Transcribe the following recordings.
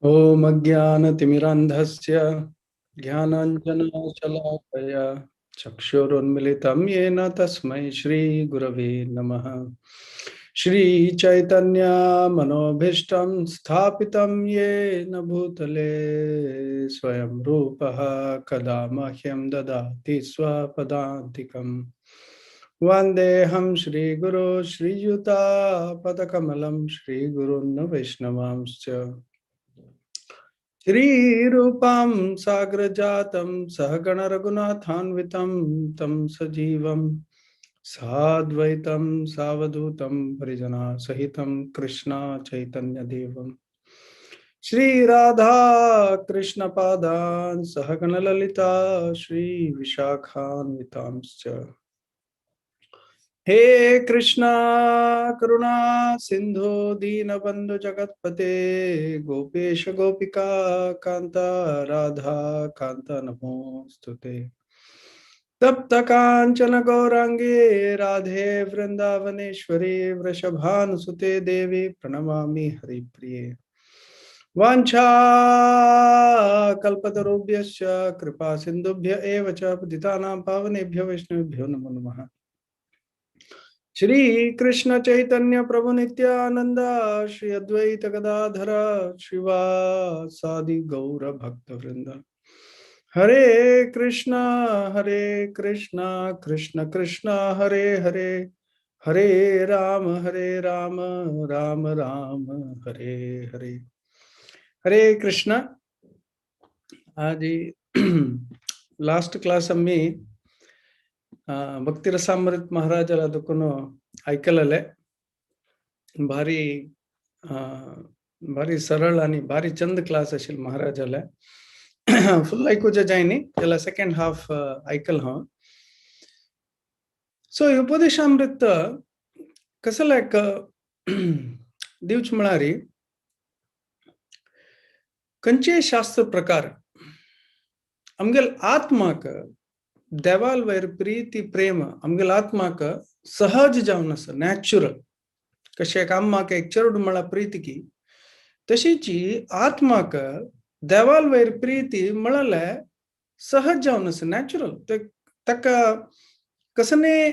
ॐ अज्ञानतिमिरान्धस्य ज्ञानाञ्जनशलाकया चक्षुरुन्मिलितं येन तस्मै श्रीगुरवे नमः। श्रीचैतन्यमनोभीष्टं स्थापितं येन भूतले स्वयं रूपः कदा मह्यं ददाति स्वपदान्तिकम्। वन्देऽहं श्रीगुरो श्रीयुतापदकमलं श्रीगुरून् वैष्णवांश्च। श्रीरूपं साग्रजातं सहगण रघुनाथान्वितं तं सजीवं साद्वैतं सावधूतं परिजनासहितं कृष्ण चैतन्यदेवं। श्री राधा कृष्ण पादान् सहगण ललिता श्री विशाखान्वितांश्च। हे कृष्णा करुणा सिंधु दीनबंधु जगतपते गोपेश गोपिका कांता राधा कांता नमोस्तुते। तप्त कांचन गौरांगे राधे वृंदावनेश्वरी वृषभानुसुते देवी प्रणमामि हरिप्रिये। वाञ्छा कल्पतरुभ्यश्च कृपा सिन्धुभ्य एव च पतितानां पावनेभ्यो वैष्णवेभ्यो नमो नमः। श्री कृष्ण चैतन्य प्रभु नित्यानंद श्री अद्वैत गदाधर श्रीवासादि गौर भक्त वृंद। हरे कृष्णा कृष्ण कृष्ण हरे हरे, हरे राम राम राम हरे हरे। हरे कृष्ण। आज लास्ट क्लास आम्ही भक्तिरसामृत महाराजाला दुखून ऐकलेले। भारी भारी सरळ आणि भारी चंद क्लास असेल महाराजाला। फुल ऐकूचे जाय न्ही त्याला सेकंड हाफ ऐकल हांव। सो उपदेशामृत कसं लायक दिवच म्हळ्यार खंयचेय शास्त्र प्रकार आमगेल आत्माक देवाल वयर प्रीती प्रेम आमगेल आत्माक सहज जावन आसा, नॅचरल। कशें एक आम्माक एक चेडूं म्हळ्यार प्रीती की तशीच आत्माक देवाल वयर प्रीती म्हळ्यार सहज जावन आसा, नॅचरल। ताका कसने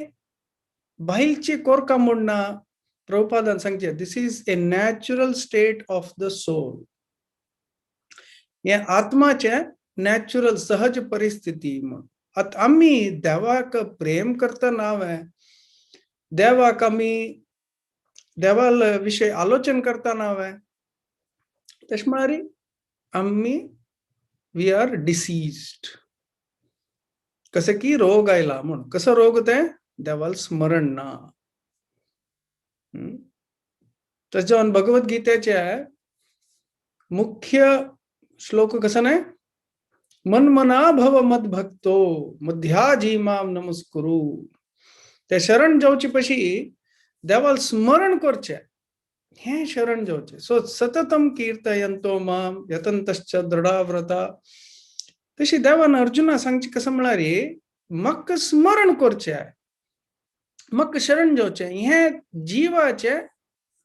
भायलची कोरका म्हणना प्रभुपादान सांगचें, this is a natural state of the soul. हें आत्माचें नॅचरल सहज परिस्थिती म्हण। आतां आमी देवाक प्रेम करतना हांवें देवाक आमी देवाल विशय आलोचन करतना हांवें तशें म्हळ्यार आमी we are diseased. कशें की रोग आयला म्हूण। कसो रोग तें? देवाल स्मरण ना। तशें जावन भगवत गीतेचे मुख्य श्लोक कसो न्हय, मनमना भव मद भक्तो मध्याजी माम नमस्कुरु। ते शरण जावचे पशी देवाल स्मरण करचें, हें शरण जावचें। सो सततम कीर्तयंतो माम यतंतश्च दृढाव्रता। तशी देवान अर्जुना सांगचें कसं म्हळ्यार म्हाका स्मरण करचें, म्हाका शरण जावचें, हें जिवाचें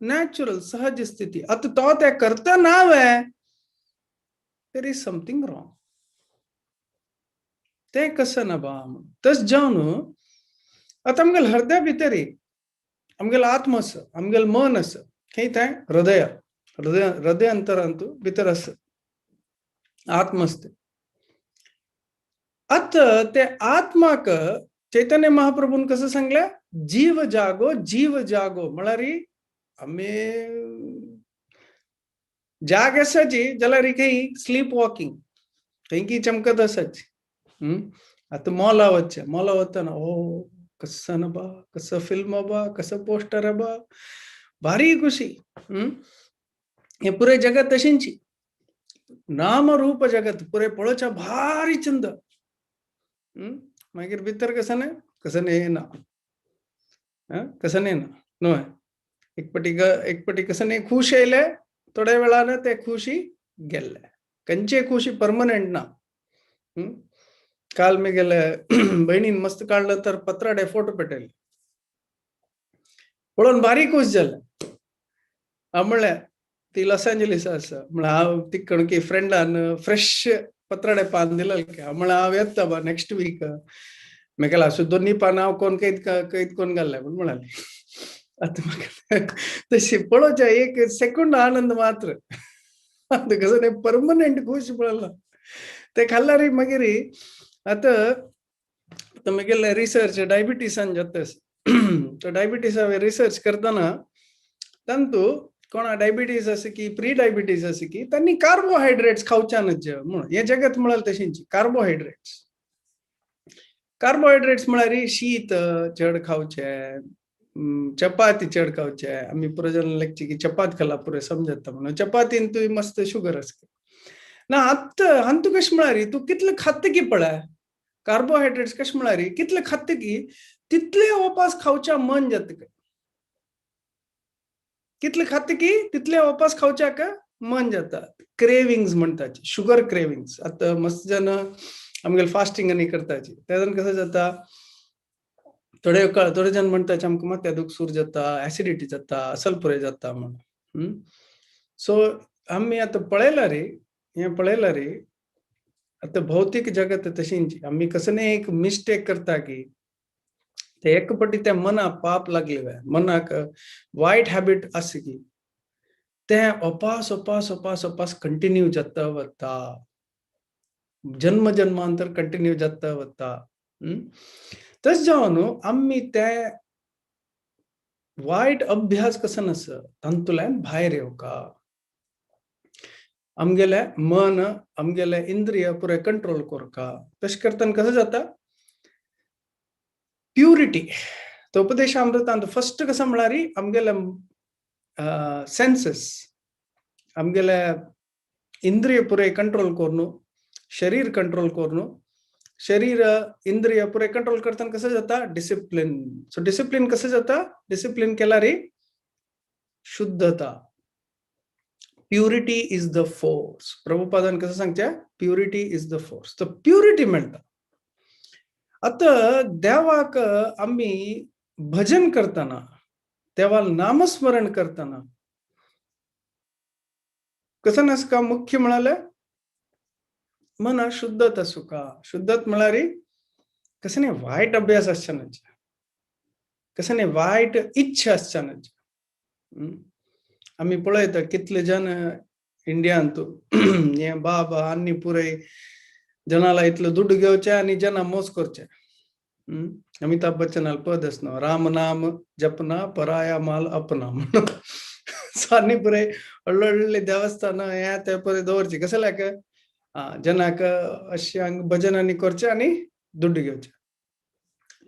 नॅचरल सहज स्थिती। आतां तो तें करतना वे there is something wrong. तें कसं ना बा म्हूण। तशें जावन आतां आमगेल हृदय भितर आमगेलो आत्म आसा, आमगेलो मन आसा, खंय तें हृदय हृदय हृदय अंतरांतु भितर आसा आत्म आसता। आतां ते आत्माक चैतन्य महाप्रभून कसं सांगलें, जीव जागो जीव जागो म्हळ्यार आमी जाग आसाची जाल्यार खंय स्लीप वॉकिंग खंय की चमकत आसाची। आतां मॉला वचचें, मॉला वतना ओ कसं ना बा, कसं फिल्म बा, कसं पोस्टर बा, भारी खुशी। हे पुरे जगत तशींची नाम रूप जगत पुरे पळोवच्या भारी चंद। मागीर भितर कसं न्हय, कसं न्हय ना, कसं न्हय ना न्हय। एक पटी एक पटी कसं न्हय खुश येयले, थोड्या वेळान ते खुशी गेल्ले, खंयचे खुशी परमनंट ना। काल मी गेले बहिणीन मस्त काढलं तर पत्राडे फोटो पेटयले, पळोवन भारी खुश जालें। हांव म्हणलें ती लॉस एंजलिस आसा. म्हळ्यार हांव तिकडून की फ्रेंडान फ्रेश पत्राडे पान दिलें, म्हळ्यार हांव येता बा नेक्स्ट वीक. मेकला असो दोन्ही पानां हांव कोण कैद कैद कोण घाल्ले म्हूण म्हणाले. आतां म्हाका तशी पळोवच्या एक सेकंड आनंद मात्र, आतां कसो न्ही परमनंट खूश पळयला ते खाल्ल्यार. मागीर आतां आतां म्हगेले रिसर्च डायबिटीसान जाता. तो डायबिटीसा रिसर्च करतना तांतू कोणा डायबिटीज आसा की प्री डायबिटीज आसा की तांणी कार्बोहायड्रेट्स खावच्या न्हय म्हणून. हे जगत म्हळ्यार तशींची कार्बोहायड्रेट्स. कार्बोहायड्रेट्स म्हळ्यार शीत चड खावचे, चपाती चड खावचे. आमी पुरो जण लेगचे की चपात खाला पुरो समजता म्हणून. चपातीन तुवें मस्त शुगर आसता ना. आतां हांतू कशें म्हळ्यार तूं कितले खात की पळय, कार्बोहायड्रेट्स कशें म्हळ्यार कितले खात की तितले वापास खावच्या मन जाता. कितले खात की तितले वापास खावच्याक मन जाता. क्रेविंग्स म्हणटाची, शुगर क्रेविंग्स. आतां मस्त जण आमगेले फास्टिंग आनी करताची, तेजन कसं जाता, थोडे थोडे जण म्हणटाचे आमकां मात्या दूख सूर जाता, ऍसिडिटी जाता, असल पुरो जाता म्हणून. सो आमी आतां पळयला रे, हें पळयला रे. आतां भौतीक जगत तशींची आमी कसं न्ही एक मिस्टेक करता की ते एक पटी त्या मनाक पाप लागले, मनाक वायट हॅबिट आसा की ते अपास अपास अपास अपास कंटिन्यू जाता वता, जन्म जन्मांतर कंटिन्यू जाता वता. तशें जावन आमी ते वायट अभ्यास कसो नासा तातूंतल्यान भायर येवका, आमगेले मन, आमगेले इंद्रिय पुरे कंट्रोल करका. तशें करतना कसं जाता? प्युरिटी. तो उपदेशामृतांत फर्स्ट कसं म्हळ्यार आमगेले सेन्सेस, आमगेले इंद्रिय पुरे कंट्रोल करून, शरीर कंट्रोल करून. शरीर, इंद्रिय पुरे कंट्रोल करतना कसं जाता? डिसिप्लिन. सो डिसिप्लिन कसं जाता? डिसिप्लिन केल्यार शुद्धता, प्युरिटी is the force. प्रभुपादान कसं सांगचे, प्युरिटी is the force. तर प्युरिटी मेळटा. आतां देवाक आमी भजन करतना, देवाक नामस्मरण करतना कसं नासका, मुख्य म्हळाले मना शुद्धत आसूका. शुद्धत म्हळ्यार कसं न्ही वायट अभ्यास आसचे न्हय, कसं न्ही वायट इच्छा आसच्या न्हय. आमी पळयता कितले जण इंडियांत हे बाबा आनी पुराय जनाला इतलो दुड्ड घेवचे आनी जना मोस करचे. अमिताभ बच्चनाल पद आसना, राम नाम जपना पराया माल अपना म्हणून. सो आनी पुराय व्हडले व्हडले देवस्थान हे ते पुराय दवरचे कसं लायक जनाक अशें हांगा भजन आनी करचे आनी दुड्ड घेवचे.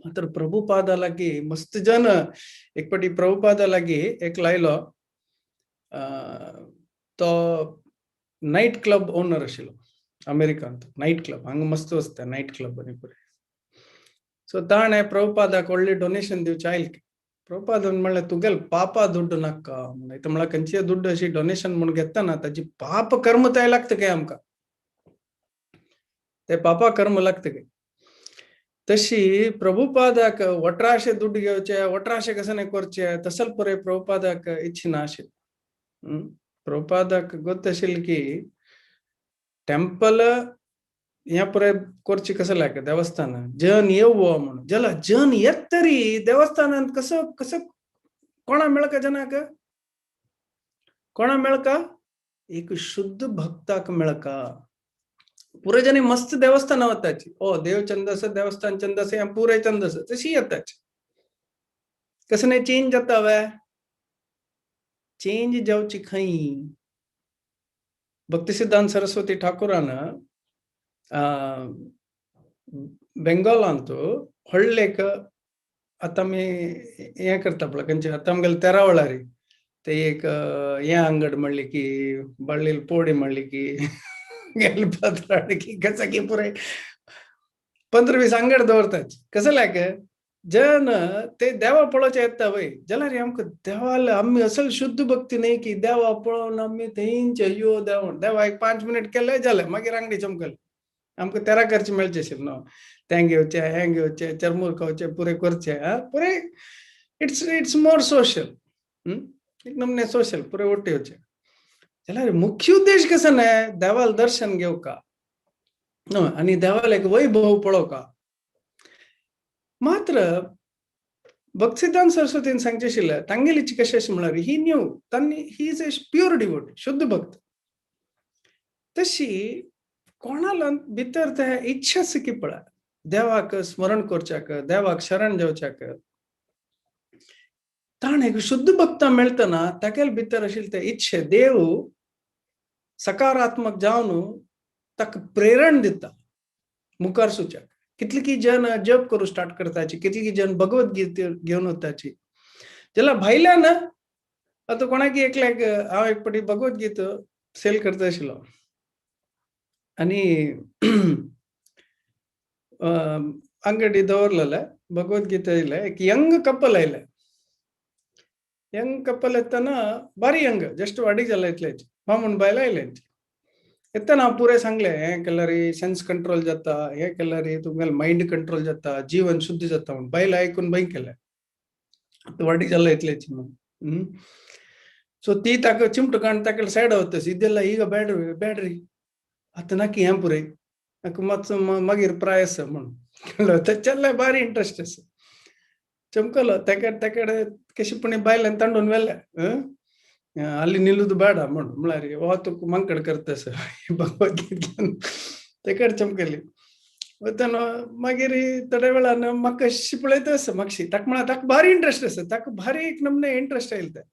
मात्र प्रभुपादा लागीं मस्त जन. एक पाटी प्रभुपादा लागीं एक लायलो, तो नायट क्लब ओनर आशिल्लो अमेरिकांत. नायट क्लब हांगा मस्त वचता, नायट क्लब आनी पुराय. सो ताणें प्रभुपादाक व्हडली डोनेशन दिवचें आयल. प्रभुपादान म्हणलें, तुगेल पापा दुड्ड नाका म्हणलें. म्हळ्यार खंयचीय दुड्ड अशी डोनेशन म्हूण घेतना ताची पाप कर्म तय लागता काय आमकां, ते पापा कर्म लागता काय. तशी प्रभुपादाक वट्राशे दुड्ड घेवचे, वट्राशे कसं नाही करचे, तसल पुराय प्रभुपादाक इच्छा ना आशिल्ली. प्रभुपादाक गोत आशिल्ली की टेम्पल हें पुराय करचे कसं लायक देवस्थान जन येवो म्हणून. जला जन येत तरी देवस्थानांत कसो कसो कोणा मेळका, जनाक कोणा मेळका? एक शुद्ध भक्ताक मेळका. पुरे जणी मस्त देवस्थान वताची, ओ देव चंद आसा, देवस्थान चंद आसा, हें पुराय चंद आसा, तशी येताची. कसं नाही चेंज जाता वे? चेंज जावची खंय? भक्ती सिद्धांत सरस्वती ठाकूरान बेंगॉलांत व्हडलें एक, आतां आमी हें करता पळय खंयचें, आतां आमगेले तेरावळारी ते एक हें अंगड म्हणली की बाळ्ळील पोडी म्हणली की गेले पत्राड की कसं की पुराय 15-20 अंगड दवरतात. कसं लायक जन ते देवा पळोवचे येता वय. जाल्यार आमकां देवाला आमी असल शुद्ध भक्ती न्ही की देवा पळोवन आमी थंयचे यो देव देवा एक 5 मिनट केले जालें, मागीर आंगडी चमकले. आमकां तेरा करचें मेळचें आशिल्लें न्हू, तें घेवचें, हें घेवचें, चरमूर खावचें, पुरें करचें. आं पुरें it's it's more social, एक नमने सोशल पुरें ओट्टी येवचें. जाल्यार मुख्य उद्देश कसो न्हय, देवाल दर्शन घेवका आनी देवाल एक वैभव पळोवका. मात्र भक्तिसिद्धांत सरस्वतीन सांगचें आशिल्लें, तांगेली कशें अशें म्हळ्यार ही न्यू तांणी he is a pure devotee, शुद्ध भक्त. तशी कोणाला भितर ते इच्छा की पळय देवाक स्मरण करच्याक, देवाक शरण जावच्याक, ताणें एक शुद्ध भक्ता मेळटना तागेले भितर आशिल्ले ते इच्छे देव सकारात्मक जावन ताका प्रेरण दिता मुखार सुच्याक. कितली जन जप करूं स्टार्ट करताची, कितली जन भगवद्गीता घेवन वताची. जाल्यार भायल्यान आतां कोणाक एकल्याक हांव एक पाटी भगवद्गीता सेल करता आशिल्लो आनी अंगडी दवरलेले भगवद्गीता येयले, एक यंग कपल आयले. यंग कपल येतना बारी यंग, जस्ट वाडीक जाला इतलेच, मामून बायल आयले. येतना हांव पुरें सांगलें, हें केल्यार सेन्स कंट्रोल जाता, हें केल्यार तुमगेलें मायंड कंट्रोल जाता, जीवन शुद्ध जाता म्हूण. बायल आयकून बंद केलें, वाडीक जाला इतलेच म्हूण. सो ती ताका चिमटो काडून ताका सायड वता, ಇದೆಲ್ಲ ಈಗ ಬ್ಯಾಡ್ರಿ ಬ್ಯಾಡ್ರಿ आतां नाकी हें पुरय, म्हाका मातसो मागीर प्राय आसा म्हूण. चल्ले बारी इंट्रस्ट आसा, चमकलो तेका तेकडे कशीपणी बायलान तांडून व्हेलें. ಅಲ್ಲಿ ನಿಲ್ಲುದು ಬೇಡ म्हूण, म्हळ्यार हो तुका मंकड करता आसा भगवद्गीतेन तेकड चमकली. वतना मागीर थोड्या वेळान म्हाका अशी पळयता आसा मातशी, ताका म्हळ्यार ताका भारी इंट्रस्ट आसा, ताका भारी एक नमने इंट्रस्ट आयले तें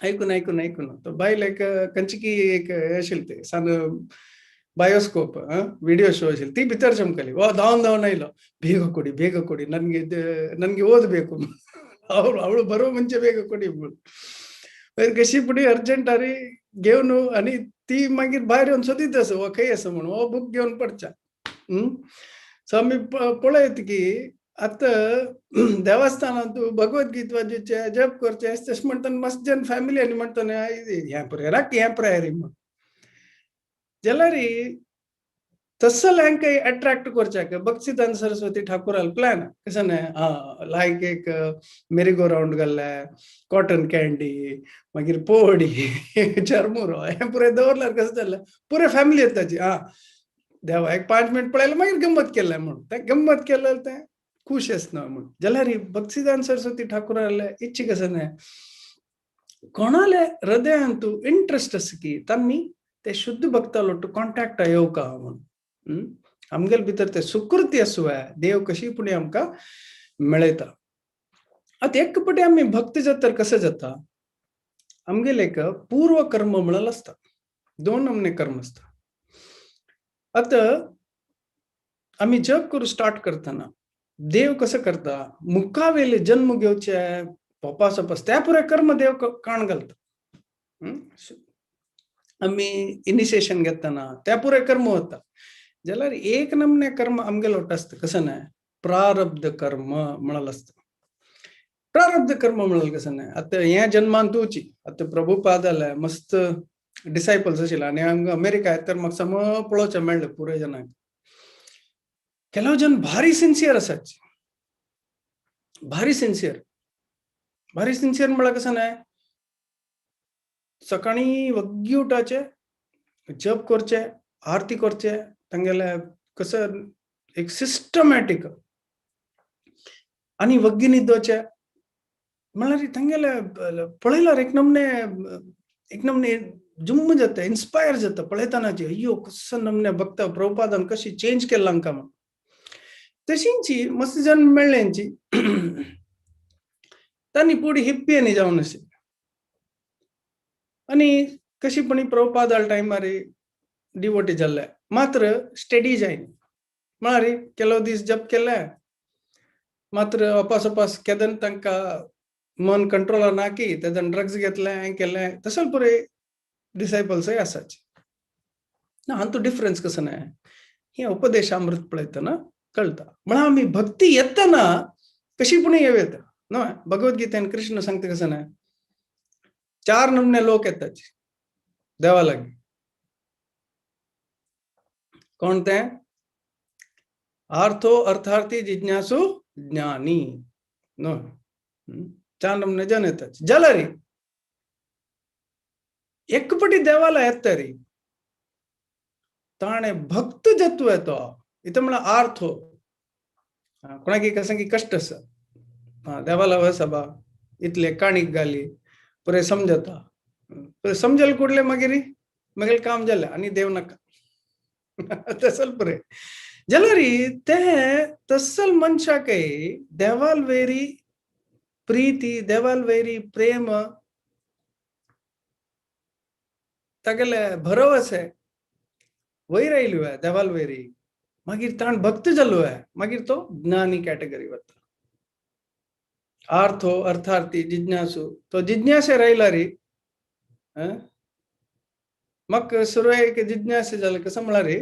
आयकून आयकून आयकून. तो बायल एक कंचकी एक आशिल्ली ते सान ಬಯೋಸ್ಕೋಪ್ ವಿಡಿಯೋ ಶೋ ಆಶಿಲ್, ತಿ ಭಿತರ್ ಚಮಕಲಿ. ಓ ಧಾವನ್ ಧಾವನ್ ಆಯ್ಲು, ಬೇಗ ಕೊಡಿ ಬೇಗ ಕೊಡಿ, ನನ್ಗೆ ನನ್ಗೆ ಓದಬೇಕು, ಅವಳು ಅವಳು ಬರೋ ಮುಂಚೆ ಬೇಗ ಕೊಡಿ. कशी पुढे अर्जंट अरे घेवन आनी ती मागीर भायर येवन सोदीत आसा हो खंय आसा म्हणून, हो बूक घेवन पडच्या. सो आमी पळयत की आतां देवस्थानांत भगवद्गीत वाचूचे, जप करचे तशें म्हणटना मस्त जन फॅमिली आनी म्हणटना हें प्रेयराक हें प्रेयर म्हण. जाल्यार तसले हांकां अट्रॅक्ट करच्याक भक्तिसिद्धांत सरस्वती ठाकुराल प्लॅन कशें न्हय, आं लायक एक मेरी गो रावंड घाल्ले, कॉटन कॅन्डी, मागीर पोडी, चरमुरो, हें पुरें दवरल्यार कशें जालें, पुरे फॅमिली येताची. आं देवा एक 5 मिनट पळयलें मागीर गम्मत केलें म्हूण, तें गम्मत केलें तें खुश आसना म्हूण. जाल्यार भक्तिसिद्धांत सरस्वती ठाकुराले इच्छा कशें न्हय, कोणाले हृदयांतू इंट्रस्ट आसा की तांणी ते शुद्ध भक्तालोटू कॉन्टॅक्ट येवका म्हूण. आमगेले भितर ते सुकृती आसूया, देव कशी पुणी आमकां मेळयता. आतां एक पटी आमी भक्त जाता कशें जाता, आमगेले एक पूर्व कर्म म्हणलें आसता, दोन नमने कर्म आसता. आतां आमी जप करूं स्टार्ट करतना देव कसो करता, मुखावेले जन्म घेवचे पोपा सोपास त्या पुराय कर्म देव काण घालता. आमी इनिशिएशन घेतना त्या पुराय कर्म वता. जाल्यार एक नमने कर्म आमगेलो आसता कसं न्हय, प्रारब्ध कर्म म्हणलें आसता. प्रारब्ध कर्म म्हणलें कसं न्हय, आतां ह्या जन्मान तुची आतां प्रभुपाद आले मस्त डिसायपल्स आशिल्ले आनी हांगा अमेरिका तर म्हाका सम पळोवचें मेळ्ळें पुराय जनांक. ಕೆಲವು जन भारी सिन्सियर आसात, भारी सिन्सियर, भारी सिन्सियर म्हळ्यार कसं न्हय, सकाळी वग्गी उठाचे, जप करचे, आरती करचे, तांगेले कसं एक सिस्टमॅटीक आनी वग्गी न्हिदोचे म्हळ्यार तांगेले पळयल्यार एक नमने एक नमने जुम्म जाता, इन्स्पायर जाता पळयतनाची, अय्यो कसो नमने भक्त प्रभुपादान कशी चेंज केल्ला हांकां म्हूण. तशींची मस्त जन मेळ्ळेंची तांणी पुढे हिप्पी आनी जावन आशिल्ले आनी कशीपणी प्रभुपादाल टायमार डिवोटी जाल्ले, मात्र स्टडी जायना म्हळ्यार ಕೆಲವು दीस जप केले मात्र अपास अपास केदन तांकां मन कंट्रोलार ना की तेदन ड्रग्स घेतले, हें केलें, तसले पुराय डिसायपल्सय आसाचे. ना हातूंत डिफरन्स कसो न्हय, हें उपदेशामृत पळयतना कळटा. म्हळ्यार आमी भक्ती येतना कशी पूण येवं येता न्हय. भगवद्गीतेन कृष्ण सांगता कसं न्हय, 4 नमने लोक येतात देवा लागीं. कोण ते? आर्थो अर्थार्थी जिज्ञासु ज्ञानी न्हय. 4 नमने जन येतात. जाल्यार एकपटी देवाला येता रे ताणें भक्त जत्व येतो इथं म्हळ्यार आर्थो कोणाक कसं की कश्ट आसा देवाला वस बा इतले काणीक घाली पुरें समजता पुरें समजल कुडले मागीर मागीर काम जालें आनी देव नाका तसल पुरें जाल्यार ते तसल मनशाकय देवाल वेरी प्रीती देवाल वेरी प्रेम तागेले भरवसे वयर आयली देवाल वेरी मागीर ताण भक्त जालो मागीर तो ज्ञानी कॅटेगरी वता. आर्थो अर्थार्थी जिज्ञासू तो जिज्ञासे रायला रे म्हाका सुरवेक जिज्ञासे जाले कसं म्हळ्यार रे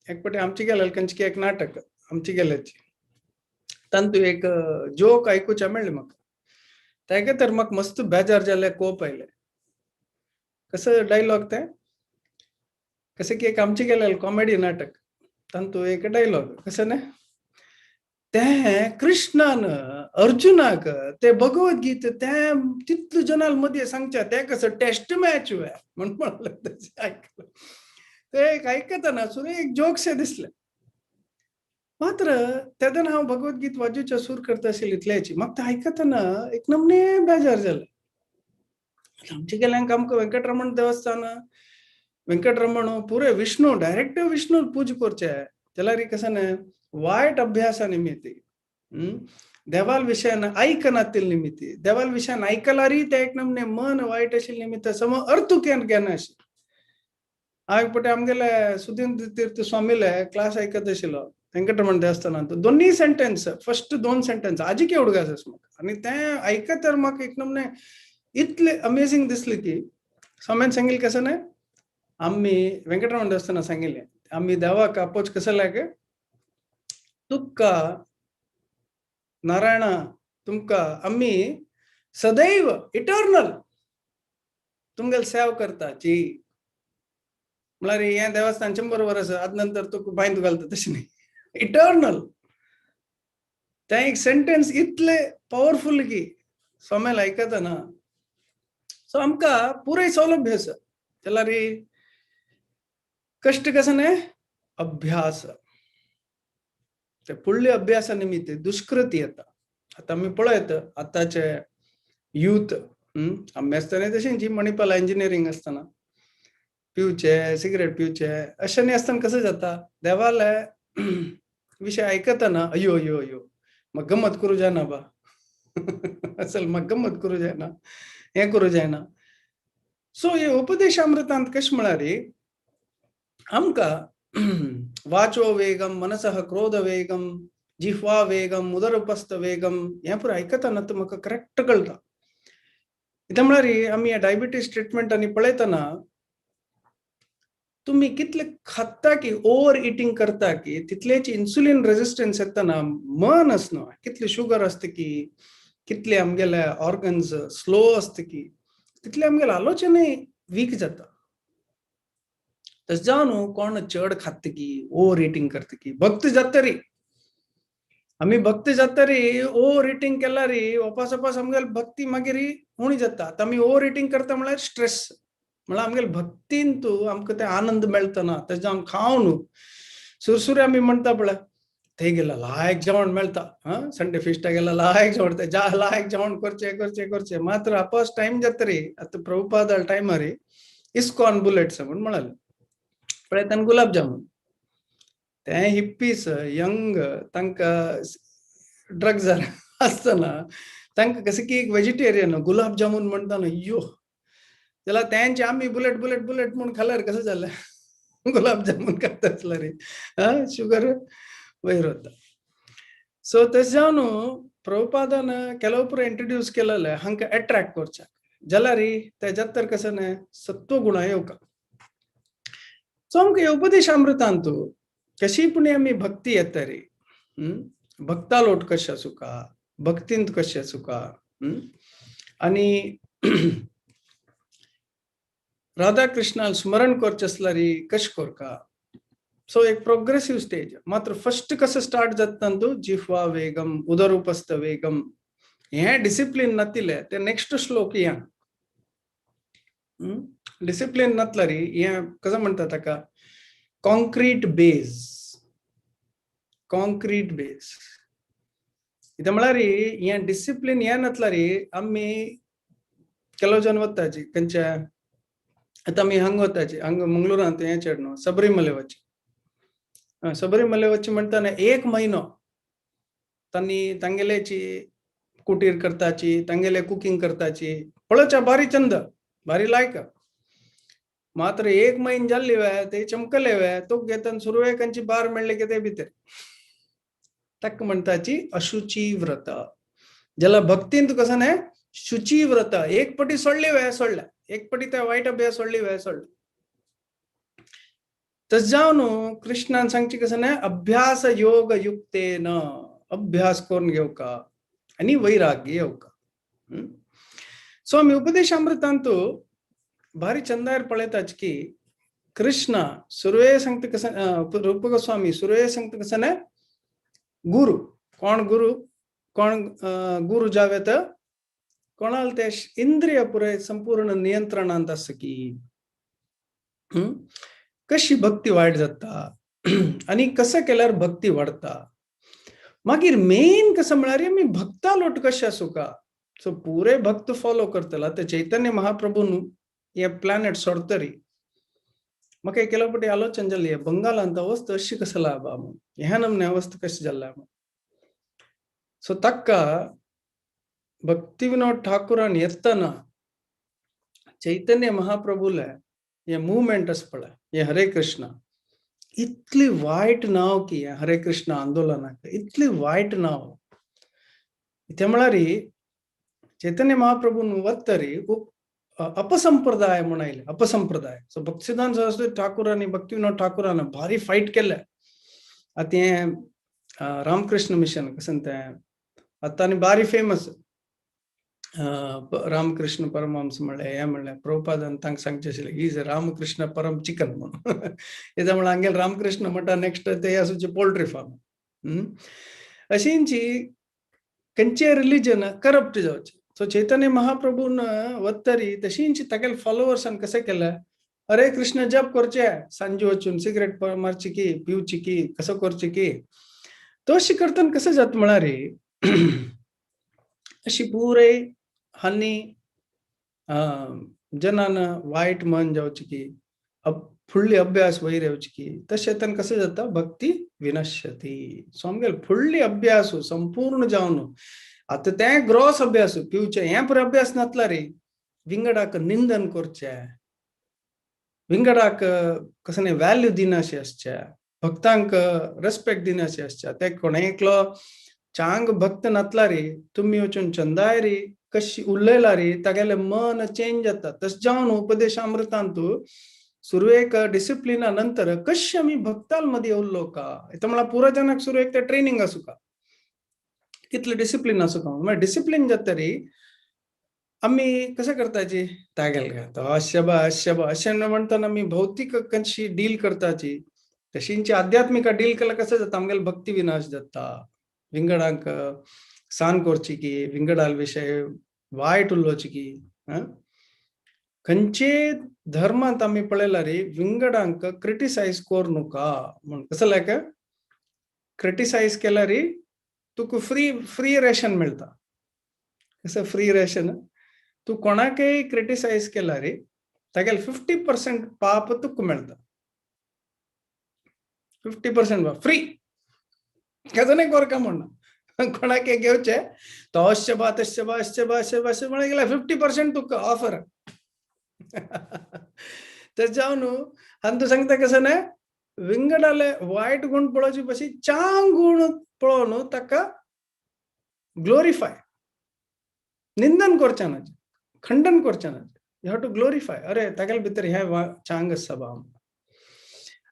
एक पटी आमची गेले खंयची एक नाटक आमची गेल्याची तांतू एक जोक आयकुच्या मेळ्ळें म्हाका तेका तर म्हाका मस्त बेजार जाले कोप आयले. कसं डायलॉग ते कसं की एक आमची गेले कॉमेडी नाटक तांतू एक डायलॉग कसं ना ते कृष्णान अर्जुनाक ते भगवद्गीता ते तितले जनाल मध्ये सांगच्या ते कसं टेस्ट मॅच म्हण म्हणलं ऐकलं ते एक ऐकतना सुरू एक जोकशे दिसले. मात्र तेदन हांव भगवद्गीत वाजूच्या सूर करता आशिल्ली इतल्याची म्हाका ते आयकतना एक नमने बेजार जाले. आमचे गेल्यांक आमकां वेंकटरमण देवस्थान वेंकटरमण पुरे विष्णू डायरेक्ट विष्णू पूज करचे जाल्यार कसं न्हय वायट अभ्यासा निमित्ती देवाल विशयान आयकनातील निमित्ती देवाल विशयान आयकलारी ते एक नमने मन वायट आशिल्ले निमित्त सम अर्थ केन घेना आशिल्लें. हांव एक पटी आमगेले सुधींद्र तीर्थ स्वामीले क्लास आयकत आशिल्लो वेंकटरमण देवस्थानांत दोन्ही सेंटेन्स फर्स्ट दोन सेंटेन्स आजिके उडगास आसा म्हाका आनी तें आयकत तर म्हाका एक नमने इतले अमेझींग दिसले की स्वामीन सांगिल्लें कसं न्हय आमी वेंकटरमण देवस्थानात सांगिल्लें आमी देवाक अपोच कसं लाग तुका नारायणा तुमकां आमी सदैव इटर्नल तुमगेल सेवा करता जी म्हळ्यार हें देवस्थान 100 वर्स आतां नंतर तुका बांयंत घालता तशें न्ही इटर्नल. तें एक सेंटेन्स इतले पावरफुल की स्वामील आयकता ना. सो आमकां पुराय सौलभ्य आसा जाल्यार कश्ट कसं न्हय अभ्यास ते फुडले अभ्यासा निमित्त दुष्कृती येता. आतां आमी पळयत आतांचे यूथ आमी आसतना तशें जी मणिपाल इंजिनियरींग आसतना पिवचे सिगरेट पिवचे अशें न्ही आसतना कसं जाता देवाले विशय आयकतना अयो अयो अयो म्हाका गमत करूं जायना बा असल म्हाका गमत करूं जायना हें करूं जायना. सो हे उपदेशामृतांत कशें म्हळ्यार आमकां वाचो वेगम मनसः क्रोध वेगम जिह्वा वेगम उदरउपस्थ वेगम हें पुराय आयकतना तर म्हाका करेक्ट कळटा. कितें म्हळ्यार आमी ह्या डायबिटीज ट्रिटमेंट आनी पळयतना तुमी कितले खाता की ओवर इटींग करता की तितलेच इन्सुलीन रेजिस्टन्स येतना मन आसना कितली शुगर आसता की कितले आमगेले ऑर्गन्स स्लो आसता की तितले आमगेले आलोचनय वीक जाता. तशें जावन न्हू कोण चड खाता की ओवर इटींग करता की भक्त जाता रे आमी भक्त जाता रे ओवर इटींग केल्यार वापस वापस आमगेले भक्ती मागीर उणी जाता. आतां आमी ओवर इटींग करता म्हळ्यार स्ट्रेस म्हळ्यार आमगेले भक्तीन तूं आमकां ते आनंद मेळटा ना. तशें जावन खावन न्हू सुरसुरे आमी म्हणटा पळय थंय गेल्यार लायक जेवण मेळटा हा संडे फिस्टाक गेल्यार लायक जेवण जा लायक जेवण करचें करचें करचें मात्र आपस टायम जाता रे. आतां प्रभुपादा टायमार इस्कॉन बुलेट्स म्हूण म्हणाले पळय तांकां गुलाब जामून ते हिप्पीस यंग तांकां ड्रग्स आसतना तांकां कशें की एक वेजिटेरियन गुलाब जामून म्हणटा न्हू यो जाल्यार तेंचे आमी बुलेट बुलेट बुलेट म्हूण खाल्यार कसं जालें गुलाब जामून खाता आसल्यार हा शुगर वयर वता. सो तशें जावन प्रभुपादान ಕೆಲವು पुरो इंट्रोड्यूस केलेले हांकां एट्रेक्ट करच्याक जाल्यार ते जाता तर कसं न्हय सत्व गुण येवका. सो आमकां उपदेशामृतांतू कशी पुणी आमी भक्ती येता रे भक्तालोट कशें आसूका भक्तींत कशें आसूका आनी राधा कृष्णाल स्मरण करचें आसल्यार कशें करका. सो एक प्रोग्रेसिव स्टेज मात्र फर्स्ट कसं स्टार्ट जाता तूं जिह्वा वेगम उदर उपस्थ वेगम हें डिसिप्लीन नातिल्लें ते नेक्स्ट श्लोक या. डिसिप्लीन नातल्यार हें कसो म्हणटा ताका कॉन्क्रीट बेज, कॉन्क्रीट बेज. कितें म्हळ्यार हें डिसिप्लीन हें नातल्यार आमी ಕೆಲವು ಜನ वताची खंयच्या, आतां आमी हांगा वताची, हांगा मंगळुरांत हें चेड न्हू सबरीमले वचचे. सबरीमले वचचे म्हणटा एक म्हयनो तांणी तांगेल्याची कुटीर करताची, तांगेले कुकींग करताची, पळोवच्या भारी चंद, भारी लायक. मात्र एक म्हयनो जाल्ली वे ते चमकले वे तो घेतन सुरवेक खंयची बार मेळ्ळे की ते भितर ताका म्हणटाची अशुची व्रत. ज्याला भक्तीन कसं न्हय शुची व्रत, एक पटी सोडली वे सोडल्या, एक पटी त्या वायट अभ्यास सोडली वे सोडले. तस जावन कृष्णान सांगची कसं न्हय अभ्यास योग युक्तेन, अभ्यास करून घेवका आनी वैराग्य येवका. सो आमी उपदेशामृतांतु भारी चंदायर पळयताच की कृष्ण सुरवे सांगता कसं, रूप गोस्वामी सुरवे सांगता कसं न्हय गुरु कोण, गुरु कोण, गुरु जावे तर कोणाल ते इंद्रिय पुरे संपूर्ण नियंत्रणांत आसा की कशी भक्ती वायट जाता आनी कसं केल्यार भक्ती वाडता. मागीर मेन कसं म्हळ्यार आमी भक्ता लोट कशें आसूं का. सो पुरे भक्त फॉलो करतला ते चैतन्य महाप्रभू न्हू हे प्लॅनेट सोडतरी. म्हाका एक केला पटी आलोचन जाली बंगालांत अवस्था अशी कसं बा म्हणून, ह्या नमने अवस्था कशी जाल्या म्हणून. सो ताका भक्ती विनोद ठाकुरान येतना चैतन्य महाप्रभूले हे मुवमेंट आसा पळय, हे हरे कृष्णा, इतली वायट नांव की हरे कृष्ण आंदोलनाक इतली वायट नांव. ते म्हळ्यार चैतन्य महाप्रभून वत्तरी अपसंप्रदाय म्हूण आयले, अपसंप्रदाय. सो भक्तिसिद्धांत सरस्वती ठाकूर आनी भक्ती विनोद ठाकुरान भारी फायट केले. आतां हें रामकृष्ण मिशन कसं तें आतां आनी भारी फेमस रामकृष्ण परमहंस म्हणलें, हें म्हणलें. प्रभुपादान तांकां सांगचें आशिल्लें is Ramakrishna परम चिकन म्हणून. कित्याक म्हळ्यार हांगेले रामकृष्ण म्हणटा नेक्स्ट ते आसूचे पोल्ट्री फार्म. अशींची खंयचें रिलीजन करप्ट जावचें. सो चैतन्य महाप्रभून वत्तरी तशींची तागेले फॉलोवर्सान कशें केलें, हरे कृष्ण जप करचे, सांजे वचून सिगरेट मारची की पिवची की कसो करची की तशी करतना कसं जाता म्हळ्यार अशी पुरे हानी जनान वायट मन जावची की फुडली अभ्यास वयर येवची की तशें तेन्ना कसं जाता भक्ती विनश्यती. सो आमगेले फुडली अभ्यास संपूर्ण जावन आतां तें ग्रोस अभ्यास पिवचें हें पुरो अभ्यास नातला रे, विंगडाक निंदन करचें, विंगडाक कसं न्ही व्हॅल्यू दिनाशें आसचें, भक्तांक रेस्पेक्ट दिनाशें आसचें. ते कोण एकलो चांग भक्त नातला रे तुमी वचून चंदाय रे कशी उलयला रे तागेलें मन चेंज जाता. तशें जावन उपदेशामृतांतु सुरवेक डिसिप्लिना नंतर कशी आमी भक्ताल मदीं उरलो का, हें म्हळ्यार पुरो जनाक सुरवेक ते ट्रेनिंग आसूं का, कितले डिसिप्लीन आसूं का. म्हळ्यार डिसिप्लीन जाता रे आमी कशें करताची तागेले गा तो अशें बा अशें बा अशें म्हणटना आमी भौतीक कशी डील करताची तशींची आध्यात्मिक डील केल्यार कशें जाता आमगेले भक्ती विनाश जाता. विंगडांक सान करची की विंगडाल विशय वायट उलोवची की खंयचे धर्मांत आमी पळयला रे विंगडांक क्रिटिसायज करूं नका म्हूण. कसो लायक क्रिटिसायज केल्यार रे तुका फ्री फ्री रेशन मेळटा. कसं फ्री रेशन, तूं कोणाकय क्रिटिसायज केल्यार रे तागेले 50% पाप तुका मेळटा, 50% फ्री. केदोनाय कोरका म्हणना कोणाक घेवचे तो अशें बा तशें बा अशें बा अशें बा अशें म्हणून गेल्यार 50% तुका ऑफर. तर जावन आनी तूं सांगता कसं न्हय विंगडाले वायट गुण पळोवचे पशी चांग गुण पळोवन ताका ग्लोरिफाय, निंदन करचें ना, खंडन करचें ना, you have to glorify. अरे तागेले भितर हें चांग आसा बा.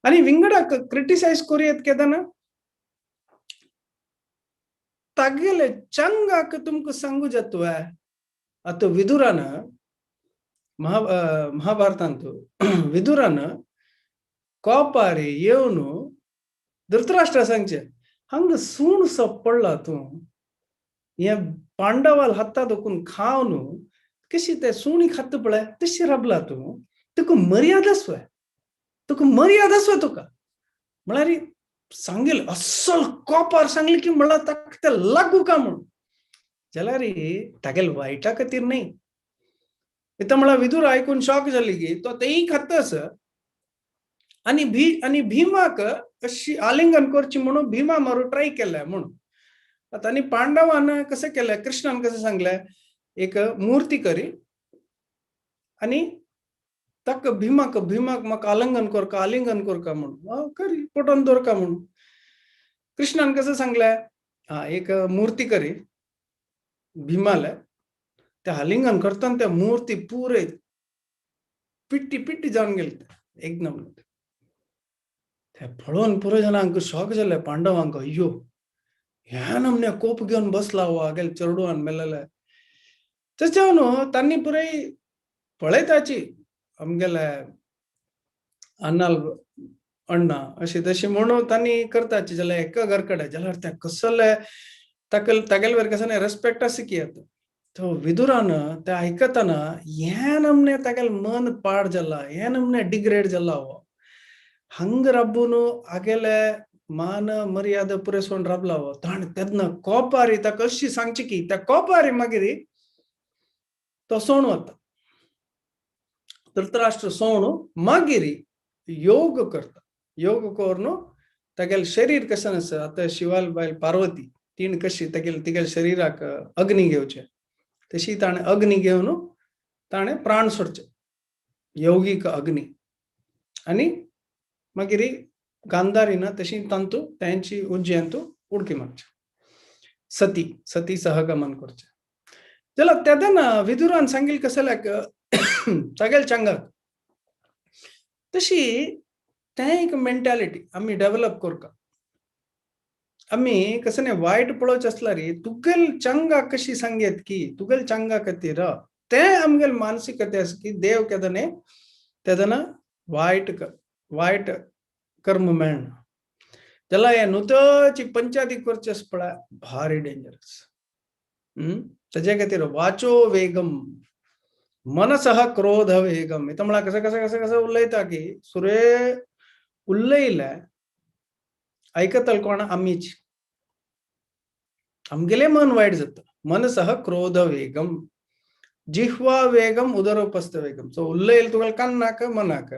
आनी विंगडाक क्रिटिसायज करूं येत केदना तागेले चंगाक तुमकां सांगू जाता. आतां विदुरान महाभारतांत विदुरान कोपार येवन धृतराष्ट्र सांगचे हांगा सूण सो पडला तूं, हे पांडवाल हाता दोकून खावन कशी ते सुणी खात पळय तशी राबला तूं, तुका मर्यादा आसवे, तुका मर्यादा आसवे तुका. म्हळ्यार सांगेल अस्सल कोपार सांगले की म्हळ्यार ताका ते लागू का म्हणून. जाल्यार तागेल वायटा खातीर न्हय. इथं म्हळ्यार विदूर आयकून शॉक जाली की तो तेय खाता आसा आनी आनी भीमाक अशी आलिंगन करची म्हणून भीमा मारू ट्राय केलाय म्हणून. आतां आनी पांडवान कसं केलें, कृष्णान कसं सांगलें, एक मूर्ती करी आनी ताका भीमाक भीमाक म्हाका आलिंगन करका, आलिंगन करका म्हणून, करी पोटोन दवरका म्हणून. कृष्णान कसं सांगलें, हा एक मूर्ती करी भीमाले, ते आलिंगन करताना त्या मूर्ती पुरे पिट्टी पिट्टी जावन गेली एकदम. ते पळोवन पुरो जाणांक शॉक जाले पांडवांक, अय्यो ह्या नमन्या कोप घेवन बसला हो आगेल चेडवान मेलेले. तशें जावन तांणी पुराय पळयताची आमगेले अन्नाल अण्णा अशी तशी म्हणून तांणी करताची. जाल्यार एका घर कडेन जाल्यार त्या कसले ताका तागेले वयर कसो रेस्पेक्ट आसा की आतां तो विदुरान ते आयकतना ह्या नमने तागेले मन पाड जाला, ह्या नमने डिग्रेड जाला हो. हंग राबून आगेले मान मर्यादा पुरेसोन राबला हो. ताणें तेन्ना कोपारी ताका अशी सांगची की त्या कोपारी मागीर तो सोण वता. धृतराष्ट्र सोण मागीर योग करता. योग करून तागेले शरीर कशें आसा आतां शिवाल बायल पार्वती तीण कशी तागेले तिगेले शरीराक अग्नी घेवचे तशी ताणें अग्नी घेवन ताणें प्राण सोडचे, योगीक अग्नी. आनी मागीर गांधारीन तशी तांतू तांची उज्जयंतू उडकी मारची, सती सती सहगमन करचें. जाल्यार तेन्ना विदुरान सांगिल्लें कसल्याक तागेले चंगाक तशी तें एक मेंटालिटी आमी डेव्हलप करका. आमी कसं न्ही वायट पळोवचें आसल्यार तुगेल चंगा कशी सांगेत की तुगेल चंगा खातीर तें आमगेले मानसिकते आसा की देव केदने तेदना वायट वायट कर्म मेळना. जाल्यार हे नुतची पंचायती करचे आसा पळय भारी डेंजरस. ताजे खातीर वाचो वेगम मनसः क्रोध वेगम. इथं म्हळ्यार कसं कसं कसं कसं उलयता की सुरे उलयले आयकतले कोण आमीच, आमगेले मन वायट जाता. मनसः क्रोध वेगम जिह्वा वेगम उदर उपस्थ वेगम. सो उलयल तुका कान्नाक मनाक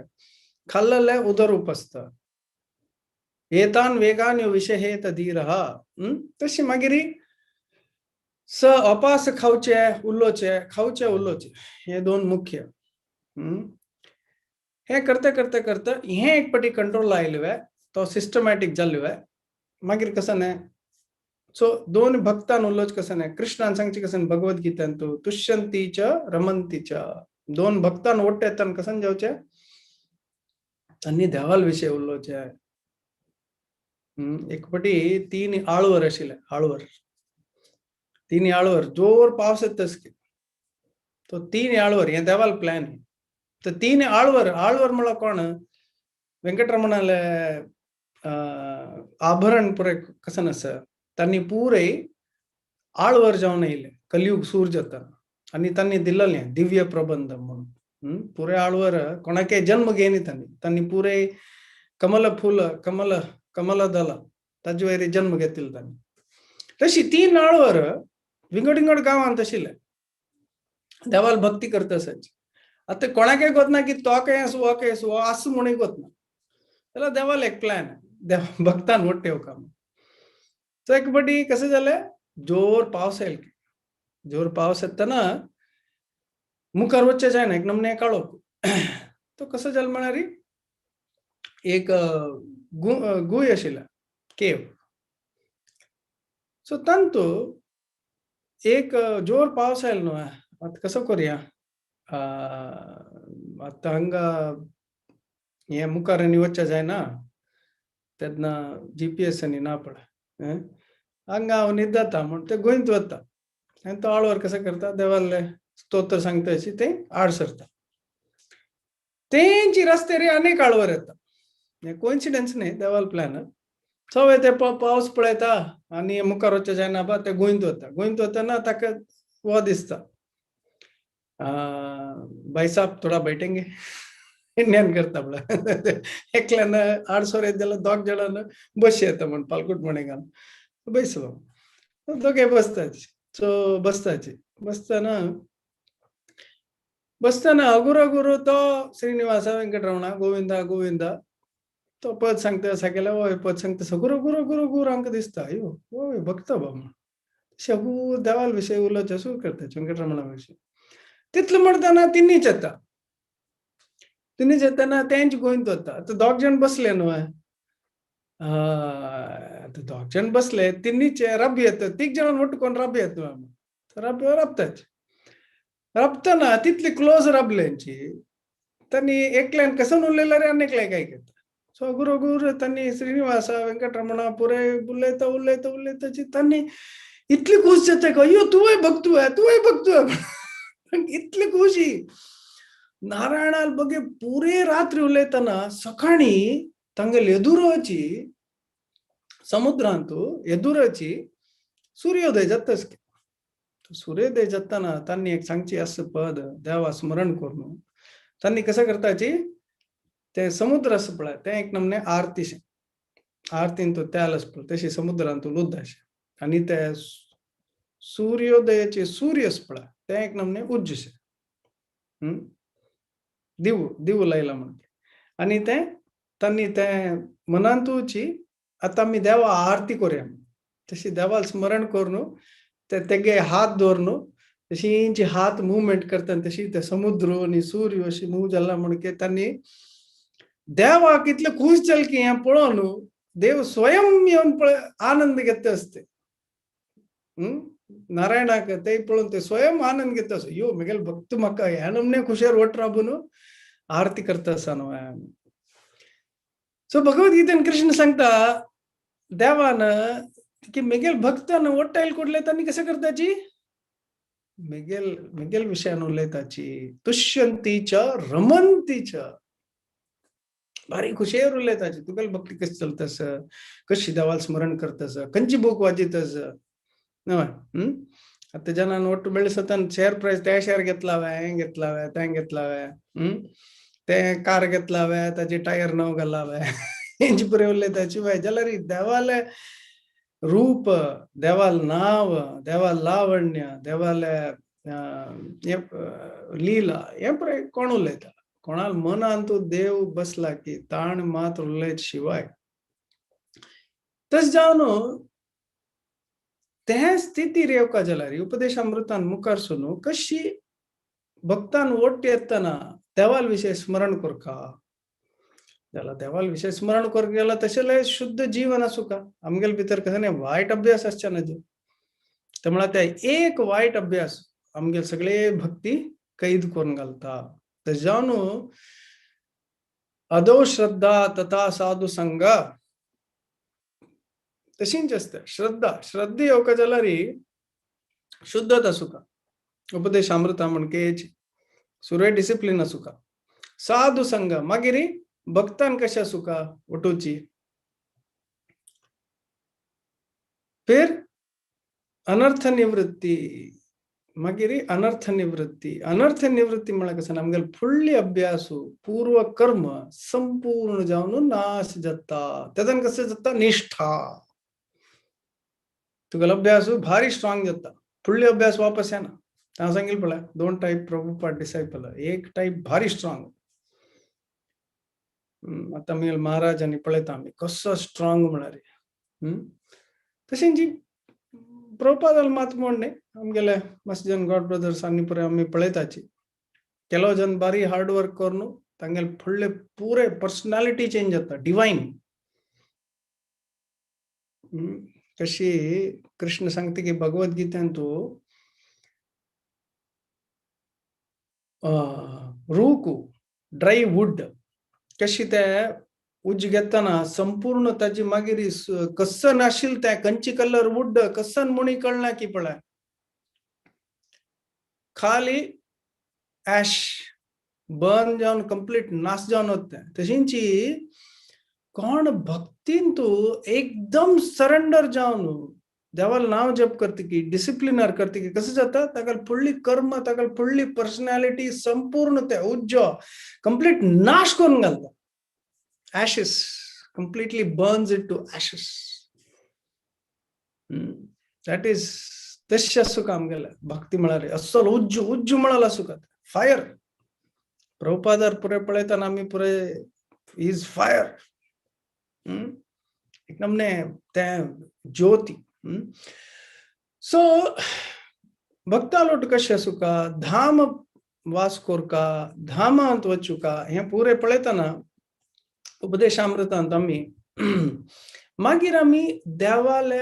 खाल्लले उदर उपस्थ एतान वेगान यो विषहेत धीरः. तशी मागीर स अपास खावचे उलोवचे, खावचे उलोवचे हे दोन मुख्य. हे करता करता करता हे एक पटी कंट्रोल आयले तो सिस्टमॅटीक जाल्ले मागीर कसं न्ही. सो दोन भक्तान उलोवचें कसं न्ही, कृष्णान सांगचें कसं भगवद गीतेन तूं तुष्यंती च रमंती च, दोन भक्तान ओट्टे येतान कसं जावचें तांणी देवाल विशय उलोवचें. एक पटी तीन आळवर आशिल्ले, आळवर तीन आळवर जोर पावस येता की तो तीन आळवर हे देवाल प्लॅन. तर तीन आळवर, आळवर म्हळ्यार कोण वेंकटरमणाले आभरण पुरे कसं आसा तांणी पुरे आळवर जावन येयले कलयुग सूर जाता आनी तांणी दिल्लें दिव्य प्रबंध म्हणून. पुरे आळवर कोणाके जन्म घेयनी तांणी, तांणी पुरे कमल फुल कमल कमल दल ताजे वयर जन्म घेतिल्लो तांणी. तशी तीन आळवर विंगड विंगड गांवांत आशिल्ले देवाल भक्ती करता आसाची. आतां कोणाकय गोतना की तो काय आसूं हो काय आसूं हो आसूं म्हणून गोतना जाल्यार देवाल एक प्लॅन देव भक्तान मोठे येवका. सो एक पटी कसं जालें जोर पावस येयलो की जोर पावस येतना मुखार वचचें जायना एक नमने काळोख. तो कसो जालो म्हळ्यार एक गुय आशिल्लें केव. सो तांतू एक जोर पावस आयलो न्हू आतां कसो करुया आतां हांगा हें मुखार आनी वचचें जायना तेन्ना जीपीएस आनी ना पळय हांगा हांव न्हिदता म्हूण ते गोंयत वता आनी तो आळवर कसो करता देवाले स्तोत्र सांगता अशी ते आड सरता. तेंची रस्त्यार अनेक आळवर येता, हें कोइन्सिडन्स न्ही देवाल प्लॅन. सो ते पावस पळयता आनी मुखार वचचें जायना बा ते गोंयत वता, गोंयत वतना ताका हो दिसता. भाई साहब थोडा बैठेंगे इंडियन करता म्हळ्यार एकल्यान आडसोर येत जाल्यार दोग जाणां बस येता म्हण पालकूट मणेगान बैस बाबा दोगे बसताची. सो बसताची बसतना बसतना अगुर अगुर तो श्रीनिवासा वेंकटरमणा गोविंदा गोविंदा तो पद सांगता सगळ्या वय पद सांगता सगुर गुरु गुरु गुरु आमकां दिसता अयो वय भक्त बाबा तशें अगूर देवाल विशय उलोवचें सुरू करता वेंकटरमणा विशय. तितलो म्हणटाना तिन्हीच येता तिन्हीच येताना तेंच गोंयंत वता. आतां दोग जाण बसले न्हू, आतां दोग जाण बसले तिन्हीचे रब येता तीग जाणां वट्ट कोण रब येता न्हू रब रबताच रबतना तितली क्लोज रबल्यांची तांणी एकल्यान कसन उलयल्यार आनी एकल्याक आयकता. सो गुरु गुरु तांणी श्रीनिवासा वेंकटरमणा पुरे उलयता उलयता उलयताची तांणी इतली खूश जाता अय्यो तुवय भक्तू तुवय भक्तू इतली खुशी. नारायणाल बगे पुरे रात्री उलयतना सकाळी तांगेले एदुराची समुद्रांतू एदुराची सूर्योदय जाताच. सूर्योदय जाताना तांणी एक सांगची आस पद देवा स्मरण करून तांणी कसं करताची ते समुद्र आसा पळय तें एक नमने आरतीशें आरतीन तो तेल आसा पळय तशी समुद्रांत लुद्द अशें आनी ते सूर्योदयाचे सूर्य आसा पळय तें एक नमने उज्जशें दिव दिव लायला म्हणके आनी तें तांणी तें मनांतूची आतां आमी देवा आरती करुया तशी देवाक स्मरण करून ते तेगे हात दवरून तशी हात मुवमेंट करता तशी ते समुद्र आनी सूर्य अशी मूव जाला म्हणके तांणी देवाक इतले खूश जाल की हें पळोवन देव स्वयं येवन पळय आनंद घेता आसते. नारायणाक ते पळोवन ते स्वयं आनंद घेता आसता यो म्हगेले भक्त म्हाका ह्या नमने खुशेर वट राबून आरती करता आसा न्हू. सो भगवद्गीतेन कृष्ण सांगता देवान की मेगेल भक्तान वट्टायल कुडले तांणी कशें करताची मेगेल मेगेल विशयान उलयताची तुष्यंती च रमंती च भारी खुशेर उलयताची तुगेल भक्ती कशी चलतास कशी देवाल स्मरण करतास खंयची बूक वाजितस न्हय. आतां जनान ಒಟ್ಟು ಬೆಳೆಸತಾನ शेअर प्राइस ते शेअर घेतला हें घेतला तें घेतला तें कार घेतला ताचे टायर नव घाला हेंची पुरे उलयताची बाय जाल्यार देवाले रूप देवाल नाव देवाल लावण्य देवाले लीला हें पुरे कोण उलयता कोणाल मनान तूं देव बसला की ताण मात उलयत शिवाय. तशें जावन ते स्थितीर येवका जाल्यार उपदेश अमृतान मुखार सुनू कशी भक्तान वट्ट येतना देवाल विशय स्मरण करका जाल्यार देवाल विशय स्मरण करूंक गेल्यार तशें शुद्ध जीवन आसूं का आमगेले भितर कसो न्ही वायट अभ्यास आसचे ना ते म्हळ्यार ते एक वायट अभ्यास आमगेले सगळे भक्ती कैद करून घालता. तशें जावन अदौ श्रद्धा तथा साधू संग तशींच आसता श्रद्धा श्रद्धा येवका जाल्यार शुद्धता आसूका उपदेश अमृता म्हणकेच सुरय डिसिप्लीन आसूका साधू संग मागीर भक्तान कशें आसूका उठोवची फिर अनर्थ निवृत्ती मागीर अनर्थ निवृत्ती. अनर्थ निवृत्ती म्हळ्यार कशें आमगेले फुडली अभ्यासू पूर्व कर्म संपूर्ण जावन नाश जाता तेजान कशें जाता निष्ठा तुगेलो अभ्यास भारी स्ट्रॉंग जाता फुडली अभ्यास वापस येना. हांव सांगिल्लें पळय दोन टायप प्रभुपाद डिसायपल एक टायप भारी स्ट्रॉंग. आतां आमगेले महाराजांनी पळयता आमी कसो स्ट्रॉंग म्हळ्यार तशें जी प्रभुपादाल मात म्हण न्ही आमगेले मस्त जन गॉड ब्रदर्स आनी पुरे आमी पळयताची ಕೆಲವು जन बारी हार्ड वर्क करून तांगेले फुडले पुरे पर्सनालिटी चेंज जाता डिवायन. कशी कृष्ण सांगता की भगवद्गीतेन तूं रूक ड्राय वूड कशी ते उज्ज घेतना संपूर्ण ताजी मागीर कस्सन आशिल्लें तें खंयची कलर वूड कस्सन मुणी कळना की पळय खाली ऍश बर्न जावन कंप्लीट नाश जावन वता तें. तशींची कोण भक्तीन तूं एकदम सरेंडर जावन देवाल नांव जप करतकी, डिसिप्लिनार करतकी कसं जाता, ताका फुडली कर्म, ताका फुडली पर्सनॅलिटी संपूर्ण ते उज्जो कंप्लीट नाश करून घालता. Ashes, completely burns it to ashes. That is तशें सुख आमगेलें भक्ती म्हळ्यार अस्सल उज्जू उज्जू म्हळ्यार सुख, फायर. प्रभुपादार पुरे पळयतना आमी पुरे is fire, एक नमने तें ज्योती. सो भक्तालोट कशें सुका धाम वास कोरका, धामांत वचुका, हें पुरे पळयतना उपदेशामृतांत आमी मागीर आमी देवाले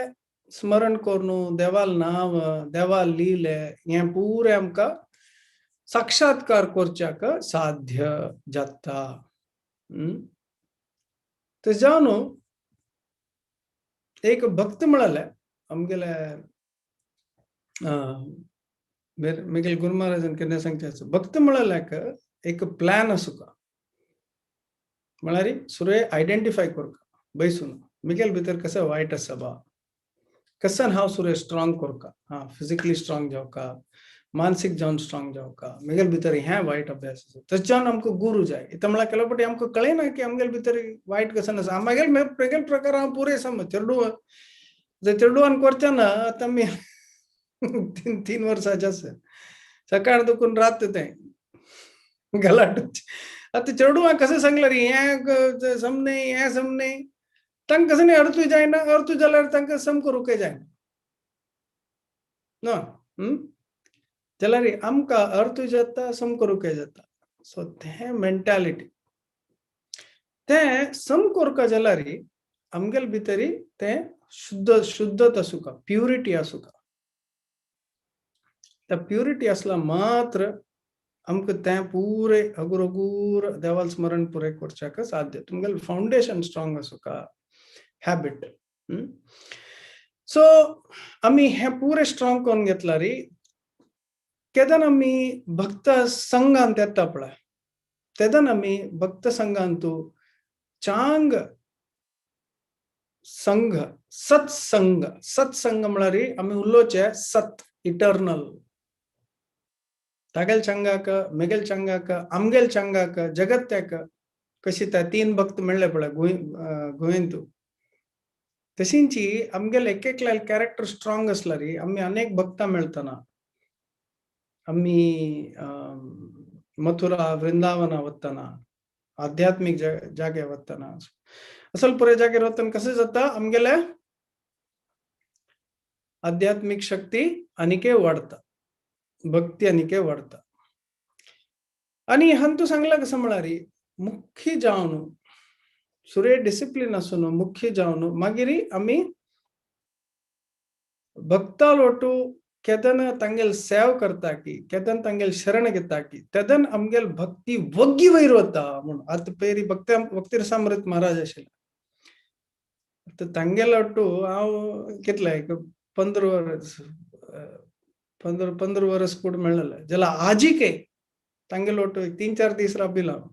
स्मरण करून, देवाल नांव, देवाल लिले, हें पुरे आमकां साक्षात्कार करच्याक साध्य जाता. ते जावन एक भक्त म्हळाले आमगेले मिगेल गुरु महाराजान केन्ना सांगचे, भक्त म्हळ्याक एक प्लॅन आसुका, म्हळ्यार सुरे आयडेंटिफाय करका बैसून मिगेल भितर कसं वायट आसा बा, कसन हांव सुरे स्ट्रॉंग करका, हा फिजिकली स्ट्रॉंग जावका, मानसीक जावन स्ट्रॉंग जावका, मिगेल भितर हें वायट अभ्यास आसा. तशें जावन आमकां गुरू जाय. इतलें म्हळ्यार केलो पटी आमकां कळना की आमगेल भितर वायट कसन आसा. मागीर मेगेल प्रकार हांव पुरे समज चेडू चेडवान करचे ना. आतां आमी 3 वर्साचे आसा, सकाळ दुखून रात तें गलाट. आतां चेडवां कशें सांगल्यार हें समने हें समने, तांकां कसं न्ही अर्थूय जायना, अर्थूय जाल्यार तांकां सम करूंकय जायना ना. जाल्यार आमकां अर्थूय जाता, सम करूंकय जाता. सो तें मेंटालिटी तें सम करका जाल्यार आमगेले भितरी तें शुद्ध शुद्धत आसूका, प्युरिटी आसूका. त्या प्युरिटी आसला मात्र आमकां तें पुरे हगूर हगूर देवाल स्मरण पुरे करच्याक साध्य. तुमगेले फावंडेशन स्ट्रॉंग आसूका, हॅबिट. सो आमी हें पुरे स्ट्रॉंग करून घेतला री, केदन आमी भक्त संघांत येता पळय, तेदन आमी भक्त संघांतू चांग संघ, सत्संग. सत्संग म्हळ्यार आमी उलोवचे सत, इटर्नल. तागेल चंगाक, मेगेल चंगाक, आमगेल चंगाक, जगत्याक कशी त्या 3 भक्त मेळ्ळे पळय गोंयंतू, तशींची आमगेले एक एकल्या कॅरेक्टर स्ट्रॉंग आसल्यार आमी अनेक भक्तां मेळतना आमी मथुरा वृंदावना वतना, आध्यात्मीक जागे वतना, असल पुरे जागेर वतना कशें जाता, आमगेले आध्यात्मीक शक्ती आनीकय वाडता, भक्ती आनीकय वाडता. आनी हांतू सांगला कसं म्हळ्यार मुख्य जावन सुरे डिसिप्लीन आसून मुख्य जावन मागीर आमी भक्तालोटू केदन तांगेल सेव करता की, केदन तांगेल शरण घेता की, तेदन आमगेल भक्ती वग्गी वयर वता म्हणून. आतां पेरी भक्ती भक्तिरसामृत महाराज आशिल्ले, आतां तांगेल ಒಟ್ಟು हांव कितले एक 15 वर्स, 15 वर्स कूड मेळ्ळें जाल्यार आजिकय तांगेल ಒಟ್ಟು एक 3-4 दीस राबिल हांव,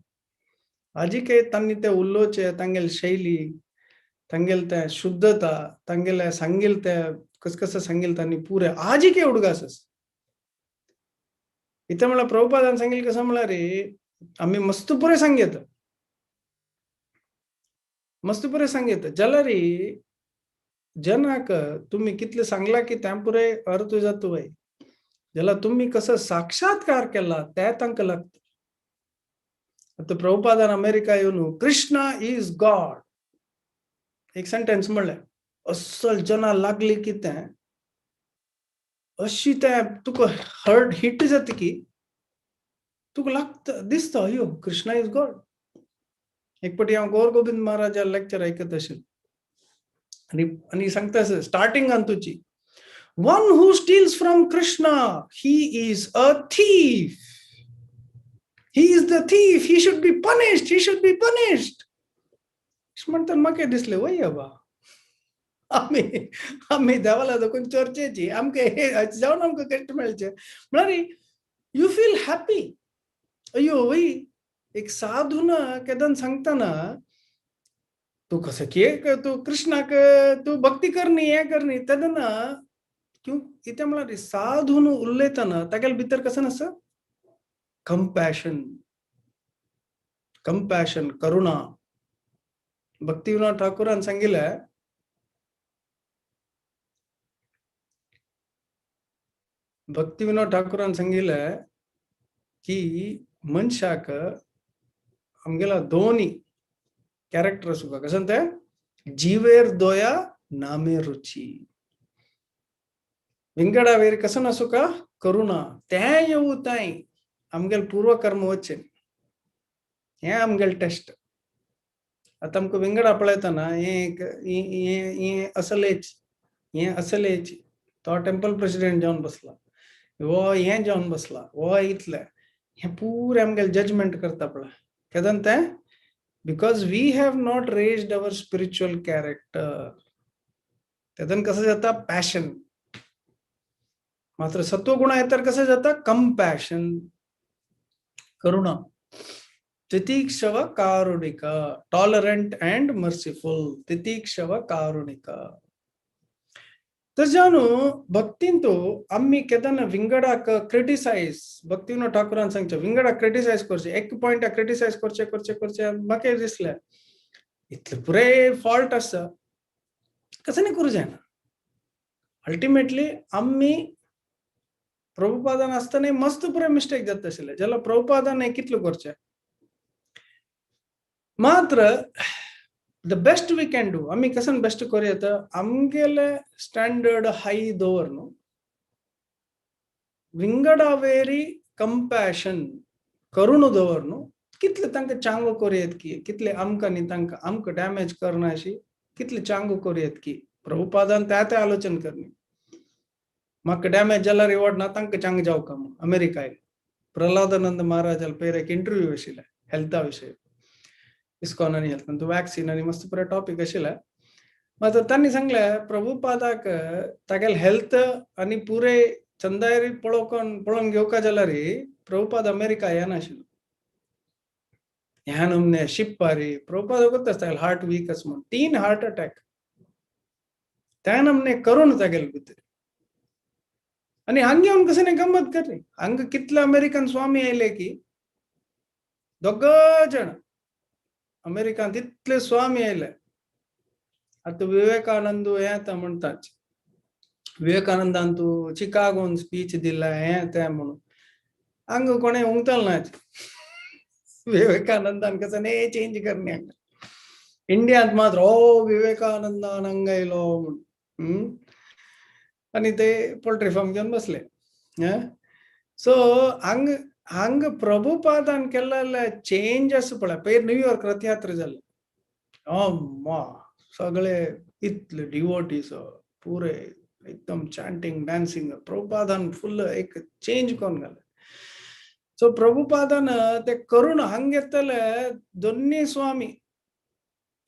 आजिकय तांणी ते उलोवचे, तांगेल शैली, तांगेल ते शुद्धता, तांगेले सांगील ते कस कसं सांगील तांणी पुरे आजिकय उडगास आसा. इथं म्हळ्यार प्रभुपादान सांगील कसं म्हळ्यार आमी मस्त पुरे सांगयत, मस्त पुरे सांगयत जाल्यार जनाक तुम्ही कितले सांगला की त्या पुरे अर्थ जातो वय, जाल्यार तुम्ही कसं साक्षात्कार केला ते तांकां लागता. आतां प्रभुपादान अमेरिका येवन कृष्णा is God एक सेंटेन्स म्हणलें, अस्सल जना लागली की तें अशी तें तुका हर्ट हिट जाता की तुका लागता, दिसता अयो कृष्णा is God. एक पटी हांव गौर गोविंद महाराजा लेक्चर आयकत आशिल्लें आनी आनी सांगता स्टार्टिंगान तुजी, one who steals from Krishna, he is a thief, he is the thief, he should be punished, he should be punished. म्हणटात म्हाका दिसलें वय बाबा, आमी आमी देवाला दाखोवन चर्चेची आमकां हे जावन आमकां कश्ट मेळचे म्हळ्यार you feel happy. अयो वय, एक साधून केदन सांगतना तूं कसो की तूं कृष्णाक तूं भक्ती करनी हें करनी तेन्ना क्यों कितें म्हळ्यार साधून उलयतना तागेले भितर कसो नासता कंपॅशन, कंपॅशन, करुणा. भक्ती विनोद ठाकूरान सांगिल्लें भक्ती विनोद ठाकूरान सांगिल्लें की मनशाक आमगेला दोनी कॅरेक्टर आसूंक कशें तें जीवेर दोया नामे रुची. विंगडा वेर कसो नासूका करुणा तें येवू तांय आमगेले पूर्वकर्म वचें हें आमगेले टेस्ट. आतां आमकां विंगडा पळयतना हें हें असलेच हें असलेच तो टेम्पल प्रेसिडेंट जावन बसला वो हें जावन बसला वो इतलें हें पुरें आमगेलें जजमेंट करता पळय केदन तें because we have not raised our spiritual character. तेदन कसं जाता पॅशन. मात्र सत्वगुण येतर कसं जाता कंपॅशन, करुणा, तितीक्षव कारुणिक, टॉलरंट अँड मर्सिफुल, तितीक्षव कारुणिक. तशें भक्तींतू आमी केदना विंगडाक क्रिटिसायज, भक्ती विनोद ठाकूरान सांगचें विंगडाक क्रिटिसायज करचें, एक पॉयंटाक क्रिटिसायज करचें करचें करचें म्हाका दिसलें इतलें पुरे फॉल्ट आसा कसं न्ही करूं जायना. अल्टिमेटली आमी प्रभुपादान आसतना मस्त पुरे मिस्टेक जाता आशिल्लें जाल्यार प्रभुपादान हें कितलें करचें. मात्र the best we can do आमी कसन बेस्ट करूं येता आमगेले स्टँडर्ड हाय दवर न्हू विंगडावेरी कंपॅशन करुण दवर न्हू कितले तांकां चांगो करूं येत की कितले आमकां न्ही तांकां आमकां डॅमेज करना अशी कितले चांगो करूं येत की प्रभुपादान त्या ते आलोचन करनी म्हाका डॅमेज जाल्यार रिवॉर्ड ना तांकां चांग जावका म्हूण. अमेरिका प्रल्हादानंद महाराजाल पयर एक इंटरव्यू आशिल्ले हेल्था विशय इस्कॉन आनी हेल्थ तूं वॅक्सिन आनी मस्त पुरे टॉपीक आशिल्ले. मात्र तांणी सांगलें प्रभुपादाक तागेले हेल्थ आनी पुरे चंदायरी पळोवन पळोवन घेवका जाल्यार प्रभुपाद अमेरिका येनाशिल्लो. ह्या नमने शिप्पारी प्रभुपाद गोत्त तागेले हार्ट वीक आसा म्हूण 3 हार्ट अटॅक त्या नमने करून तागेले भितर. आनी हांगा येवन कसं न्ही गम्मत करली हांगा कितले अमेरिकन स्वामी आयले की दोग जाण अमेरिकांत इतले स्वामी आयले. आतां विवेकानंद हें आतां म्हणटात विवेकानंदान तूं चिकागोन स्पीच दिला हें तें म्हणून हांगा कोणें उंगतल ना विवेकानंदान कसं न्ही चेंज करणी हांगा. इंडियांत मात्र ओ विवेकानंदान हांगा आयलो म्हूण आनी ते पोल्ट्री फार्म घेवन बसले. सो हांग हांग प्रभुपादान केल्ले चेंज आसा पळय पयर न्यूयॉर्क रथयात्रा जाले अम्मा सगळे इतले डिवोटीस पुरे एकदम चांटिंग डान्सिंग प्रभुपादान फुल एक चेंज करून घाले. सो प्रभुपादान ते करून हांग येतले दोन्ही स्वामी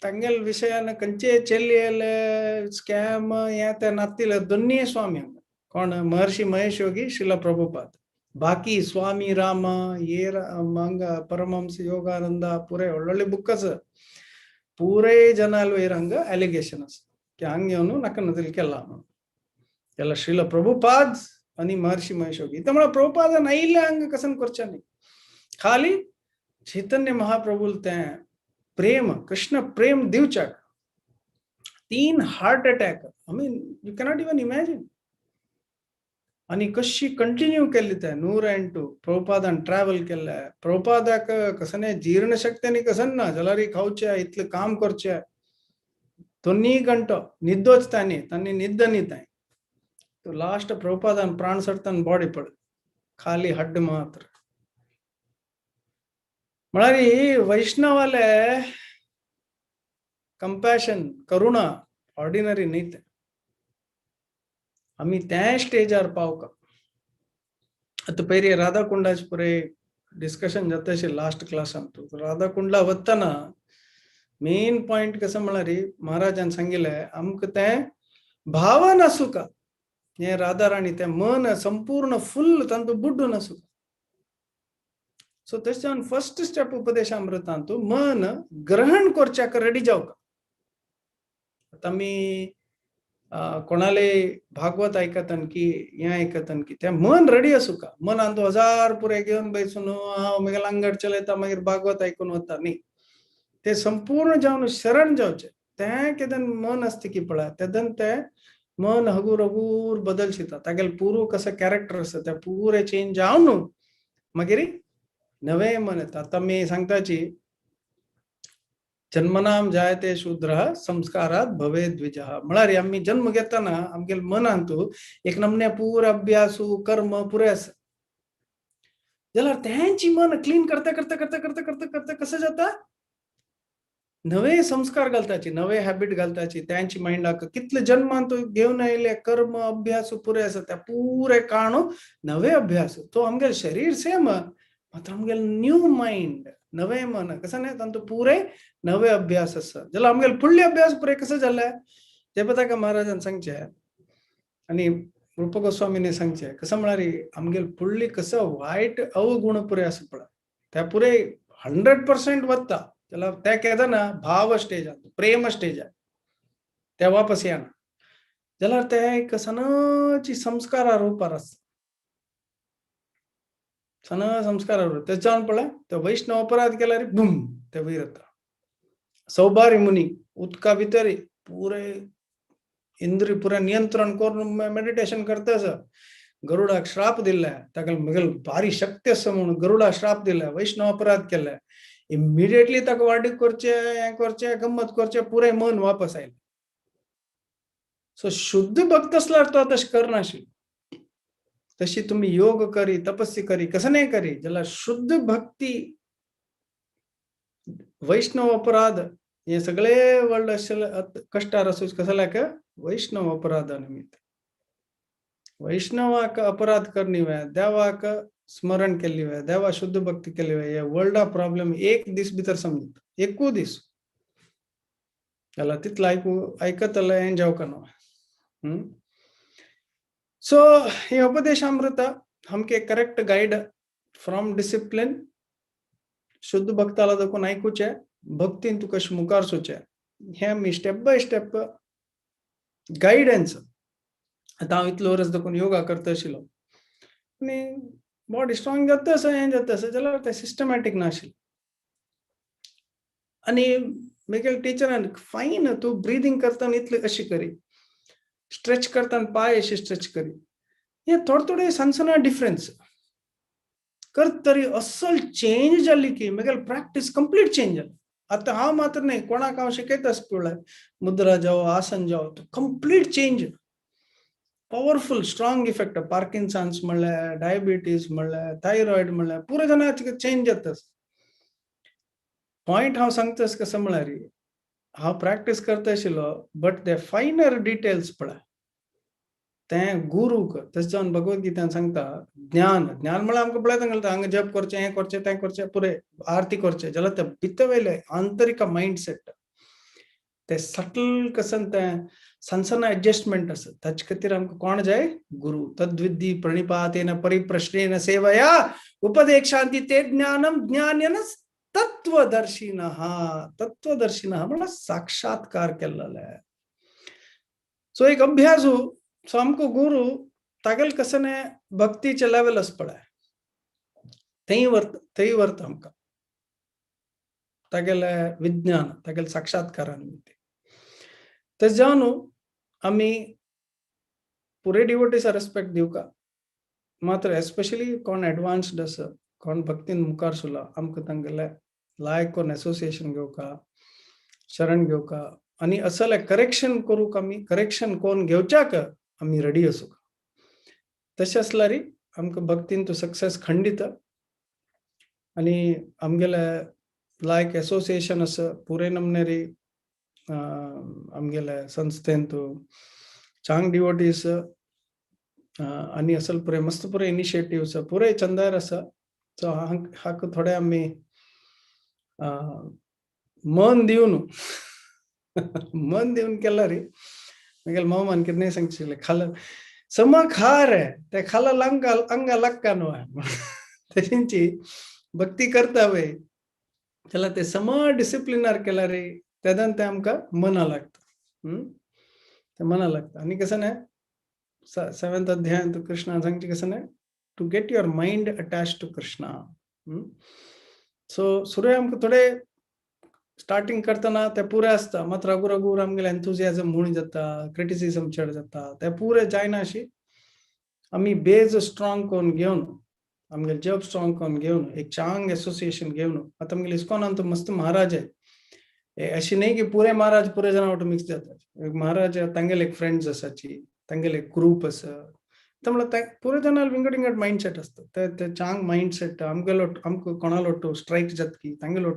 तांगेले विशयान खंयचे चेल्ले स्कॅम हें ते नातिले दोन्ही स्वामी हांगा कोण महर्षी महेश योगी श्रीला प्रभुपाद बाकी स्वामी राम ये हांगा परमहंस योगानंद पुरे व्हडले बुक आसा पुरे जनाल वयर हांगा एलिगेशन आसा की हांगा येवन नाका नदल केला म्हणून केला श्रीला प्रभुपाद आनी महर्षी महेश योगी. त्यामुळे प्रभुपादान आयिल्लें हांगा कसन करचें न्ही खाली चैतन्य महाप्रभूल तें प्रेम कृष्ण प्रेम दिवच्याक 3 heart attack I mean you cannot even imagine. आनी कशी कंटिन्यू केल्ली ते 108 प्रभुपादान ट्रॅवल केल्ले प्रभुपादाक कसने जीर्णशक्ती आनी कसन ना जाल्यार खावचें इतलें काम करचें दोन्ही घंटो निद्दोच तांणी तांणी निद्द न्ही तांय तो लास्ट प्रभुपादान प्राण सोडताना बॉडी पड खाली हड्ड मात्र. म्हळ्यार वैष्णवाले कंपॅशन करुणा ऑर्डिनरी न्ही तें आमी त्या स्टेजार पावका. आतां पयर राधा कुंडाचे पुरे डिस्कशन जाता आशिल्लें लास्ट क्लासान राधा कुंडला वतना मेन पॉयंट कसं म्हळ्यार महाराजान सांगिल्लें आमकां तें भावन आसूका हें राधा राणी तें मन संपूर्ण फुल तांतूं बुड्डून आसूका. सो तशें फर्स्ट स्टेप उपदेशामृतांतू मन ग्रहण करच्याक रेडी जावका. आतां आमी कोणाले भागवत आयकतान की हें आयकतान की तें मन रेडी आसूका. मनान तूं हजार पुरे घेवन बैसून हांव मागीर अंगड चलयता मागीर भागवत आयकून वता न्ही. ते संपूर्ण जावन शरण जावचें. तें केदन मन आसता की पळय तेदन तें मन हगूर हगूर बदलशिता. तागेलें पूर्व कसो कॅरेक्टर आसा तें पुरें चेंज जावन मागीर नवें मन येता. आतां आमी सांगताची जन्मनाम जायते शूद्र संस्कारात भवे द्विजः. म्हळ्यार आमी जन्म घेतना आमगेले मनांतू एक नमने पुरो अभ्यासू कर्म पुरे आसा. जाल्यार तेंची मन क्लीन करता करता करता करता करता करता कसं जाता, नवे संस्कार घालताची, नवे हॅबिट घालताची त्यांची माइंडाक. कितले जन्मान तूं घेवन आयिल्ले कर्म अभ्यास पुरे आसा त्या पुरे काणू नवे अभ्यास. तो आमगेले शरीर सेम मात्र आमगेले न्यू माइंड नवे मन कसं न्ही तांतू पुरे नवे अभ्यास आसा. जाल्यार आमगेले फुडले अभ्यास पुरे कसं जाले जयपताका महाराजान सांगचे आनी रूप गोस्वामीने सांगचे कसं म्हळ्यार आमगेले फुडली कसं वायट अवगुण पुरे आसा पळय त्या पुरे 100% वता. जाल्यार ते केदना भाव स्टेज प्रेम स्टेज ते वापस येना. जाल्यार ते एक सणाची संस्कारा रूपार आसता, सण संस्कारा रूप. ते जावन पळय ते वैष्णव अपराध केल्यार बूम ते वयर येता. सौभारी मुनी उदका भितर पुरे इंद्रिय पुरे नियंत्रण करून मेडिटेशन करता आसा. गरुडाक श्राप दिल्ले, ताका म्हगेल भारी शक्ती आसा म्हणून गरुडा श्राप दिले, वैष्णव अपराध केले. इमिडिएटली ताका वाडीक करचे, हें करचे, गम्मत करचे, पुरे मन वापस आयलें. सो शुद्ध भक्त आसल्यार तो तशें करनाशिल्लो. तशी तुमी योग करी, तपस्या करी, कसं नाही करी जाल्यार शुद्ध भक्ती वैष्णव अपराध हे सगळे वर्ल्ड आशिल्ले कश्टार आसूं कसं लायक वैष्णव अपराधा निमित्त. वैष्णवाक अपराध करणी वे, देवाक स्मरण केल्ली वे, देवा शुद्ध भक्ती केली वे, हे वर्ल्डा प्रॉब्लेम एक दीस भितर समजता, एकू दीस. जाल्यार तितलो आयकतले हें जावका न्हू. सो हे उपदेशामृत आमके करेक्ट गायड फ्रॉम डिसिप्लीन. शुद्ध भक्ताला देखून आयकुचें, भक्तीन तुका कशें मुखार सरचें हें आमी स्टेप बाय स्टेप गायडन्स. आतां हांव इतलो वर्स देखून योगा करता आशिल्लो आनी बॉडी स्ट्रॉंग जाता आसा, हें जाता आसा, जाल्यार तें सिस्टमॅटीक नाशिल्लें. आनी म्हगेले टिचरान फायन तूं ब्रिदींग करतना इतलें अशें करी, स्ट्रेच करतना पांय अशें स्ट्रेच करी, हें थोडे थोडे सनसना डिफरन्स करत तरी असल चेंज जाली की म्हगेले प्रॅक्टीस कंप्लीट चेंज जाली. आतां हांव मात्र न्ही, कोणाक हांव शिकयता आसता पळय, मुद्रा जावं आसन जावं, complete change, powerful strong effect. Parkinson's म्हणल्यार, डायबिटीज म्हणल्यार, थायरॉयड म्हणल्यार, पुरो जाणा चेंज जाता. पॉयंट हांव सांगता कसं म्हळ्यार हांव प्रॅक्टीस करता आशिल्लो बट ते फायनर डिटेल्स पळय तें गुरूक. तशें जावन भगवत गीतान सांगता ज्ञान. ज्ञान म्हळ्यार आमकां पळयता घालता हांगा जप करचें, हें करचें, तें करचें, पुरे आरती करचें, जाल्यार तें भितर वयलें आंतरीक मायंडसेट ते सटल कसन तें सनसना एडजस्टमेंट आसा. ताचे खातीर आमकां कोण जाय? गुरु. तद्विद्धी प्रणिपातेन परिप्रश्नेन सेवया उपदेक्षांति ते ज्ञानम ज्ञानेन तत्वदर्शिनः. तत्वदर्शिनः म्हळ्यार साक्षात्कार केल्लेले. सो एक अभ्यासू. सो आमकां गुरु तागेले कसन भक्तीचे लेवल आसा पळय थंय व्हरता, थंय व्हरता आमकां तागेले विज्ञान, तागेले साक्षात्कारा निमित्त. तशें जावन आमी पुरे डिवोटीसा रेस्पेक्ट दिवका, मात्र एस्पेशली कोण एडवान्स्ड आसा, कोण भक्तीन मुखार सरला, आमकां तांगेले लायक कोण एसोसिएशन घेवका, शरण घेवका आनी असले करेक्शन करूंक आमी करेक्शन कोण घेवच्याक आमी रेडी आसूंक. तशें आसल्यार आमकां भक्तीन तो सक्सेस खंडीत. आनी आमगेले लायक एसोसिएशन आसा पुरे नमनेरी आमगेले संस्थेंत चांग डिवोटीज आनी असल पुरे मस्त पुरे इनिशिएटिव्स पुरे चंदार आसा. सो हाका थोडे आमी मन दिवन मन दिवन केल्यार म्हगेले मामान कितें सांगशिल्लें, खाल समा खा रे ते खाला अंगा अंगा लागका न्हू. तशींची भक्ती करता पळय जाल्यार ते समा डिसिप्लिनार केल्यार तेदन तें आमकां मना लागता. तें मना लागता. आनी कशें न्हय, सेवन्थ अध्यायांत कृष्णा सांगचें कशें न्हय, to get your mind attach to Krishna. So सुरवेक आमकां थोडे स्टार्टींग करतना ते पुरे आसता, मात रघु रघु आमगेले एन्थुजियाजम उणी जाता, क्रिटिसिजम चड जाता. ते पुरे जायना अशी आमी बेज स्ट्रॉंग करून घेवन, आमगेले जप स्ट्रॉंग करून घेवन, एक चांग एसोसिएशन घेवन. आतां आमगेले इस्कॉनान तर मस्त महाराज आहे. अशी न्ही की पुरे महाराज पुरे जाणां वाट मिक्स जातात. एक महाराज, तांगेले एक फ्रेंड्स आसाची, तांगेले एक ग्रूप आसा. म्हळ्यार पुरे जाणां विंगड विंगड मायंड सेट आसता. ते ते चांग मायंड सेट आमगेलो, आमकां कोणालो स्ट्रायक जाता की तांगेलो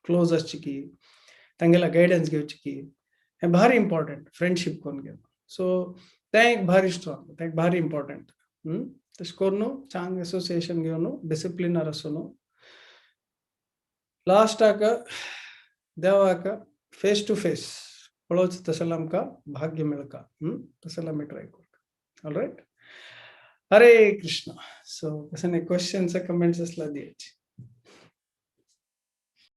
क्लोज आसची की तांगेला गायडन्स घेवची की, हें भारी इम्पॉर्टंट फ्रेंडशीप करून घेवन. सो तें एक भारी स्ट्रॉंग, तें एक भारी इम्पॉर्टंट. तशें करून चांग एसोसिएशन घेवन, डिसिप्लिनार आसून, लास्टाक देवाक फेस टू फेस पळोवचें तशें आमकां भाग्य मेळका. तशें आमी ट्राय करता. ऑल रायट, हरे कृष्ण. सो कशें क्वेश्चन्स, कमेंट्स आसल्यार दियाची.